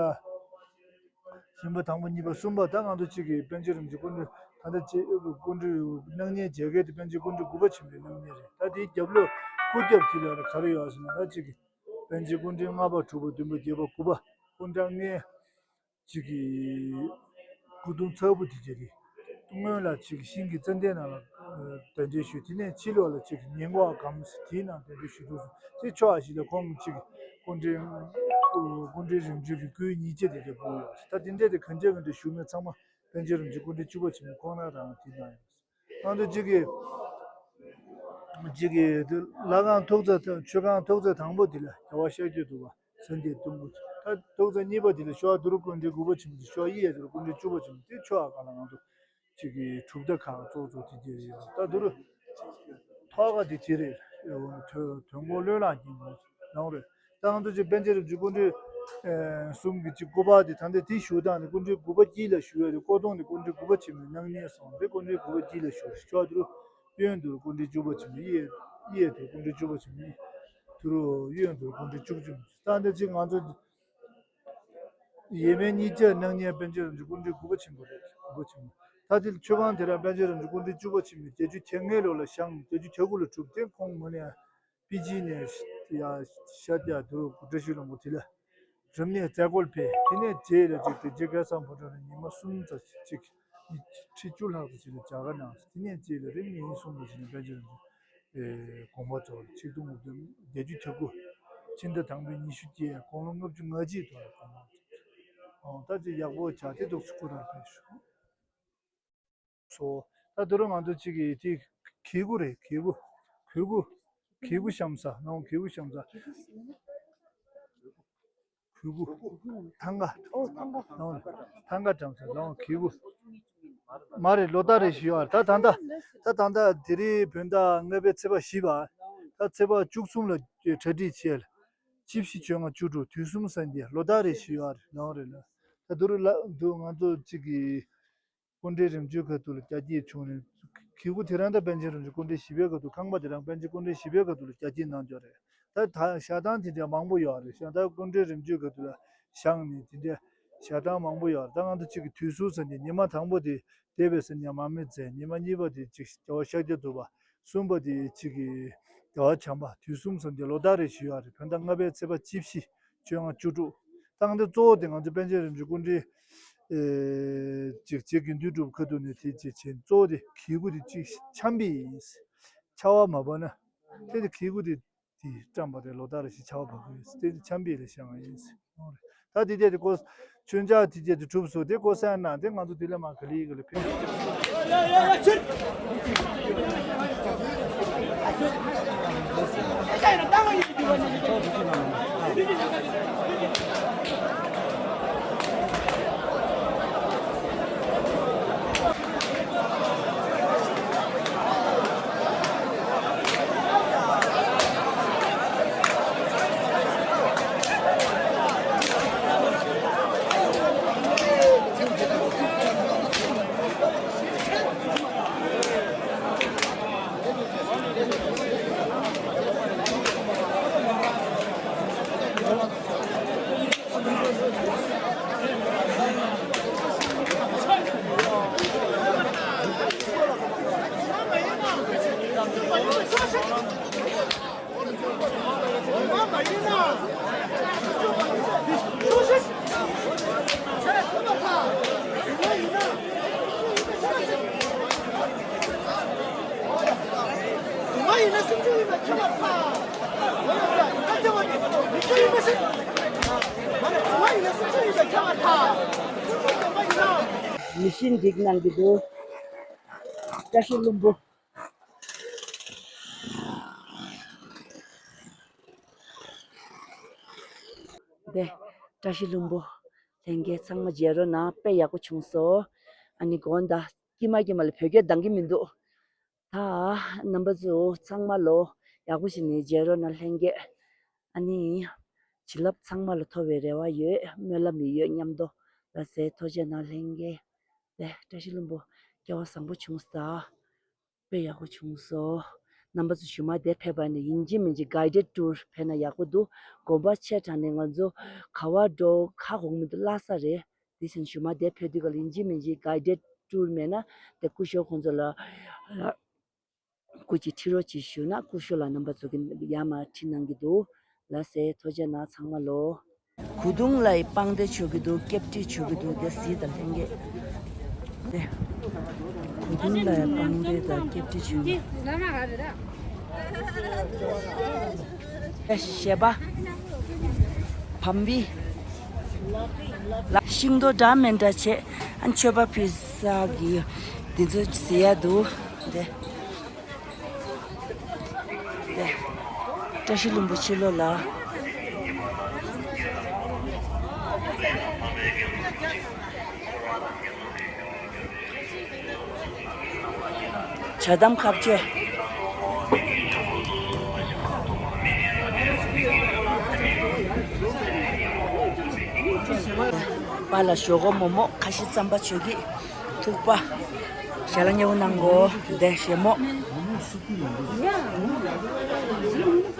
གཞན་པ་དང་པོ་གཉིས་པ་གསུམ་པ་ད་ང་ཚོ་གཅིག་གིས་པཎ་ཆེན་རིན་པོ་ཆེ་སྐུ་མདུན་ད་ལྟ་རྗེ་སྐུ་མགྲོན་སྣང་བརྙན་མཇལ་མཁན་དེ་པཎ་ཆེན་སྐུ་མགྲོན་དགུ་པ་ཆེན་པོའི་སྣང་བརྙན་རེད། ད་དེའི་རྒྱབ་ལོགས་སྐུ་རྒྱབ་དེ་ལ་ག་རེ་ཡོད་ཟེར་ན་ད་གཅིག་གིས་པཎ་ཆེན་སྐུ་ཕྲེང་ལྔ་པ་དྲུག་པ་བདུན་པ་བརྒྱད་པ་དགུ་པ་སྐུ་འདྲ་ལྔའི་གཅིག་གིས་སྐུ་གདུང་ཚ་པོ་དེ་རྗེས་རེད། སྔོན་ལ་ཅིག་ཤིང་གི་ཙན་དན་ནང་ལ་གདན་འདྲེན་ཞུས། དེ་ནས་ཕྱི་ལོགས་ལ་ཅིག་ཉེན་འགོག་སྒམ་དེའི་ནང་གདན་འདྲེན་ཞུས་འདུག་དེ་ཕྱོགས་བཞི་ལ་ཁོང་ཅིག་སྐུ་ཕྲེང་སྐུ་ཕྲེང་རིམ་བྱོན་གྱི་སྐུའི་ཉིན་བྱེད་དེ་འདྲ་བསྐུར་ཡོད། ད་དེ་འདྲས་དེ་གང་ཅི་གང་འདྲ་ཞུ་མེད། ཚང་མ་པཎ་ཆེན་རིན་པོ་ཆེ་སྐུ་ཕྲེང་བཅུ་པ་ཆེན་པོ་ཁོང་རང་རང་དེ་གནང་ཡོད། ང་ཚོ་གཅིག་གིས་གཅིག་གིས་ལྷ་ཁང་ཐོག་བརྩེགས་མཆོད་ཁང་ཐོག་བརྩེགས་དང་པོ་དེ་ལ་རྒྱལ་བ་ཤཱཀྱ་ཐུབ་པ་སངས་རྒྱས་སྟོང་སྐུ། ད་ཐོག་བརྩེགས་གཉིས་པ་དེ་ལ་ཤོག་དུ་རུ་སྐུ་ཕྲེང་དགུ་པ་ཆེན་པོ་དེ། ཤོག་གཡས་དུ་རུ་སྐུ་ཕྲེང་བཅུ་པ་ཆེན་པོ་དེ། ཕྱོགས་ཁ་ལ་ང་ཚོ་གཅིག་གི་གྲུབ་མཐའ་ཁག་གཙོ་གཙོ་དེ་དེ་རེད། ད་དུ་རུ་ཐོག་ཁ་དེ་དེ་རེད། དོན་དོན་གོ་བློས་བསླངས་ཀྱི་ཡོད་རང་རེད། ད་ང་ཚོ་གཅིག་པཎ་ཆེན་རིན་པོ་ཆེ་སྐུ་ཕྲེང་གསུམ་གྱི་གཅིག་སྐུ་པར་དེ་ད་ལྟ་དེ་ཞུ་སྟངས་ནི་སྐུ་ཕྲེང་དགུ་པ་དཀྱིལ་ལ་ཞུ་ཡ་དེ་ཀོ་དོང་ནི་སྐུ་ཕྲེང་དགུ་པ་ཆེན་པོའི་སྣང་བརྙན་སོང་དེ་སྐུ་ཕྲེང་དགུ་པ་དཀྱིལ་ལ་ཞུ་ཤོག་དུ་རུ་གཡོན་དུ་སྐུ་ཕྲེང་བཅུ་པ་ཆེན་པོ། གཡས་གཡས་དུ་སྐུ་ཕྲེང་བཅུ་པ་ཆེན་པོ། གཡས་དུ་རུ་གཡོན་དུ་སྐུ་ཕྲེང་བཅུ་གཅིག་ད་ལྟ་གཅིག་ང་ཚོ་ཡས་མས་གཉིས་ཆ་སྣང་བརྙན་པཎ་ཆེན་རིན་པོ་ཆེ་སྐུ་ཕྲེང་དགུ་པ་ཆེན་པོ་རེད། དགུ་པ་ཆེན་པོ། ད་དེ་མཆོད་ཁང་དེ་རང་པཎ་ཆེན་རིན་པོ་ཆེ་སྐུ་ཕྲེང་བཅུ་པ་ཆེན་པོ་བརྒྱད་ཅུ་གྱ་ལྔའི་ལོ་ལ་བཞེངས། བརྒྱད་ཅུ་གྱ་དགུ་ལ་གྲུབ་སྟེ་ཁོང་མོ་ནས་པི་ཅིན་ནས་ཡ་ཤར་རྒྱག་དུ་བཀྲ་ཤིས་ལྷུན་པོ་དེ་ལ་རིམས་ནད་མཛད་སྒོར་ཕེབས། དེ་ནས་རྗེས་ལ་ཅིག་དེ་རྗེ་སྐལ་བཟང་ཕོ་བྲང་ནས་ཉི་མ་གསུམ་ཙམ་ཅིག་ཁྲི་བཅུ་ལྷག་ཙམ་ཅིག་ལ་མཇལ་ཁ་གནང་། དེ་ནས་རྗེས་ལ་རིམ་ཉིན་གསུམ་ལ་ཅིག་ནས་པཎ་ཆེན་རིན་པོ་ དགོངས་པ་རྫོགས། ཆིག་སྟོང་དགུ་བརྒྱ་བརྒྱད་ཅུ་གྱ་དགུ་ཕྱི་ཟླ་དང་པོའི་ཉི་ཤུ་རྩ་བརྒྱད། དགུང་ལོ་ལྔ་བཅུ་ང་གཅིག་ཐོག་ལ་དགོངས་པ་རྫོགས། ཨོ་ད་ཅིག་ཡག་པོ་བྱ་དེ་འདུག་སྐུ་ར་ཕེབས་ཤོག་སོ། ད་དུ་རུ་ང་ཚོ་གཅིག་གིས་དེ་གི་གུ་རེད། གི་གུ། གུ་གུ། གི་གུ་བཤམས་ས་ནང་། གི་གུ་བཤམས་ས། གུ་གུ། ཐང་ག། ཨོ་ཐང་ག། ནང་ཐང་ག་བཀྲམ་ས་ནང་གི་གུ། མ་རེད། ལོ་ཟླ་རེ་ཞིག་ཡོད་རེད། ད་ད་ད་ད་ད་ལྟ་དེ་རིང་བོད་ཟླ་ལྔ་པའི་ཚེས་པ་བཞི་པ། ད་ཚེས་པ་བཅུ་གསུམ་ལ་གྲ་སྒྲིག་བྱས། གཅིག་བཞི་བཅོ་ལྔ་བཅུ་དྲུག་དུས་གསུམ་སངས་རྒྱས་ལོ་ཟླ་རེ་ཞིག་ཡོད་རེད། ནང་རེད་ལ། ད་དུ་རུ་ལ་འདུག་ང་ཚོ་གཅིག་གིས། སྐུ་ཕྲེང་རིམ་བྱོན་ཁ་ཐུག་ལ་རྒྱ་སྐྱེད་བྱུང་ནས། གི་གུ་དེ་རང་ད་པཎ་ཆེན་རིན་པོ་ཆེ་སྐུ་ཕྲེང་བཞི་པའི་ཁ་ཐུག་ཁང་པ་དེ་རང་པཎ་ཆེན་སྐུ་ཕྲེང་བཞི་པའི་ཁ་ཐུག་ལ་རྒྱ་སྐྱེད་གནང་འབྱོར་རེད། ད་ད་ཞལ་ཐང་དེ་འདྲ་མང་པོ་ཡོད་རེད། ཞལ་ཐང་སྐུ་ཕྲེང་རིམ་བྱོན་ཁ་ཐུག་ལ་བཞེངས་ནས་དེ་འདྲ་ཞལ་ཐང་མང་པོ་ཡོད་རེད། ད་ང་ཚོ་གཅིག་གི་དུས་གསུམ་སངས་རྒྱས། ཉི་མ་དང་པོ་དེ་འདས་པའི་སངས་རྒྱས་མར་མེ་མཛད། ཉི་མ་གཉིས་པ་དེ་གཅིག་རྒྱལ་བ་ཤཱཀྱ་ཐུབ་པ། གསུམ་པ་དེ་གཅིག་གི་རྒྱལ་བ་བྱམས་པ། དུས་གསུམ་སངས་རྒྱས་ལོ་ཟླ་རེ་ཞིག་ཡོད་རེད། བོད་ཟླ་ལྔ་པའི་ཚེས་པ་བཅུ་བཞི། བཅོ་ལྔ། བཅུ་དྲུག་སྟེང་དེ་གཙོ་བོ་དེ་ང་ཚོ་པཎ་ཆེན་རིན་པོ་ཆེ་སྐུ་ཕྲེང་ཨེ་ཅིག་རྗེ་དགེ་འདུན་གྲུབ་ཁ་ཐུག་ནས་དེ་ཅིག་བྱས། གཙོ་བོ་དེ་གི་གུ་དེ་ཅིག་འཆམ་པའི་ཡིན། ཆར་པ་མ་བབས་ན་དེ་དེ་གི་གུ་དེ་དེ་བཀྲམ་པ་དེ་ལོ་ཟླ་རེ་ཞིག་ཆར་པ་བབས་ཀྱི་ཡོད། དེ་དེ་འཆམ་པའི་ལ་བཞེངས་པ་ཡིན། ད་དེ་དེ་དེ་ཀོ་མཆོད་མཇལ་དེ་དེ་དེ་གྲུབ་སོང་། དེ་ཀོ་ས་ན་དེ་ང་ཚོ་དེ་ལས་མ་ག་ལི་ག་ལི་ཕེབས། མི་ཤིན་འགྲིག་གནང་གི་འདུག་བཀྲ་ཤིས་ལྷུན་པོ། དེ་བཀྲ་ཤིས་ལྷུན་པོ་ལྷན་རྒྱས་ཚང་མ་མཇལ་རོགས་གནང་། དཔེ་ཡག་པོ་བྱུང་སོང་། ཨ་ནི་དགོངས་དག་དཀྱིལ་མ་དཀྱིལ་མ་ལ་བོད་སྐད་འདང་གི་མི་འདུག་ད་རྣམ་པ་ཚོ་ཚང་མ་ལོ་ཡག་པོ་ཞིག་ནས་མཇལ་རོགས་གནང་ལྷན་རྒྱས། ཨ་ནི་བྱིན་རླབས་ཚང་མ་ལ་ཐོབ་པའི་རེ་བ་ཡོད། སྨོན་ལམ་ཡོད་མཉམ་དུ། ལགས་སེ། ཐུགས་རྗེ་གནང་ལྷན་རྒྱས། དེ་བཀྲ་ཤིས་ལྷུན་པོ་སྐལ་བ་བཟང་པོ་བྱུང་སོང་། དཔེ་ཡག་པོ་བྱུང་སོང་། རྣམ་པ་ཚོ་གཞུག་མ་དེ་ཕེབས་པ་ནས་ཡིན་གཅིག་མིན་གཅིག་གའི་ཌེཌ་ཊུར་ཕེབས་ན་ཡག་པོ་འདུག་དགོན་པ་ཆེ་དྲགས་ནས་ང་ཚོ་ག་པར་འགྲོ་ཧ་གོ་གི་མི་འདུག་སླ་ས་རེད། དེ་བཞིན་གཞུག་མ་དེ་ཕེབས་དུས་ག་ལ་ཡིན་གཅིག་མིན་གཅིག་གའི་ཌེཌ་ཊུར་མེད་ན་དེ་སྐུ་ཞབས་ཁོང་ཚོ་ལ་སྐུ་མཁྱེན་ཁྲིད་རོགས་ཅིག་ཞུས་ན་སྐུ་ཞབས་ལགས་རྣམ་པ་ཚོ་གིས་ཡར་མར་ཁྲིད་གནང་གི་འདུག་ལགས་སེ། ཐུགས་རྗེ་གནང་ཚང་མ་ལོ། གོས་ཐུང་ལ་ཡི་པང་གདན་མཆོད་ཀྱི་འདུག་སྐྱབས་ཁྲིད་མཆོད་ཀྱི་འདུག་དེ་གཟིགས་དང་ལྷན་རྒྱས། དེ། གོས་ཐུང་ལ་ཡི་པང་གདན་དང་སྐྱབས་ཁྲིད་མཆོད་ཀྱི། དེ་ཞལ་པ། བམ་པི། ཤིང་ཏོག་འདྲ་མི་འདྲ་བྱས། ཨ་མཆོད་པ་ཕུལ་ས་གི་འདི་ཚོ་གཟིགས་ཡ་འདུག་དེ། བཀྲ་ཤིས་ལྷུན་པོ་ཕྱི་ལོགས་ལ། ཇ་དམ་ཁ་བཅད། པཱ་ལགས་ཞོག་ཁོག་མོག་མོག་ཁ་ཤས་རྩམ་པ་མཆོད་ཀྱི། ཐུག་པ། ཞལ་ལག་མཉེས་པོ་གནང་གོ། དེ་ཞལ་མོ།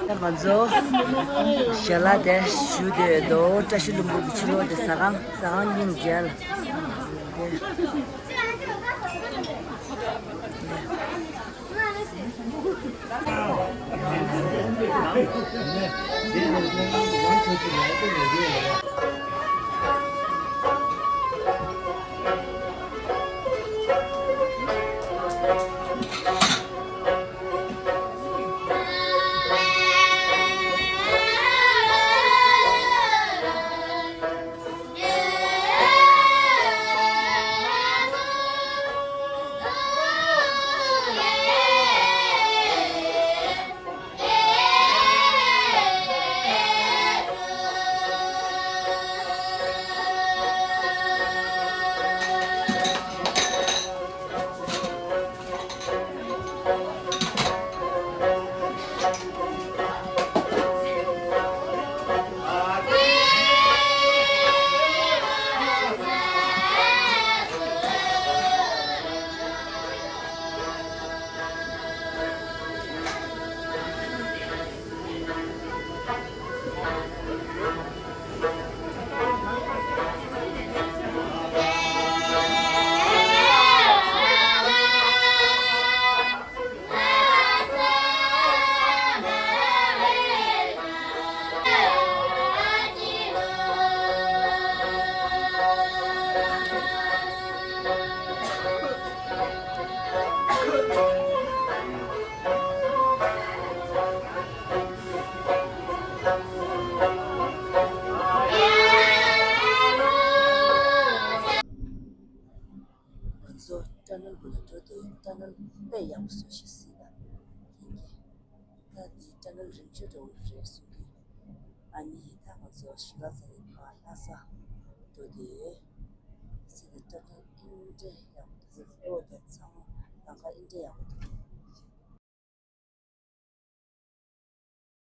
ད་ང་ཚོ་ཞལ་ལག་དེ་ཞུ་དེ་དོ། བཀྲ་ཤིས་ལྷུན་པོ་གི་ཕྱི་ལོགས་དེ་ཟ་ཁང་། ཟ་ཁང་གཉིས་མཇལ། ཊ་ནལ་གུ་ལ་འགྲོ་དེ་ཊ་ནལ་དཔེ་ཡག་པོ་བཟོ་ཤེས་སྲིད་ད། ཡིན་གྱི། ད་འདི་ཊ་ནལ་རིང་ཤོས་འགྲོ་རེད་གསུང་གི། ཨ་ནི་ད་ང་ཚོ་གཞིས་ཀ་རྩེ་ནས་ཕར་ལྷ་ས་འགྲོ་དེ། སྲིད་ད་ཊ་ནལ་ཨིན་འདྲེ་ཡག་པོ་འདུག་ལོ་དེ་ཚང་མ་ལམ་ཁ་ཨིན་འདྲེ་ཡག་པོ་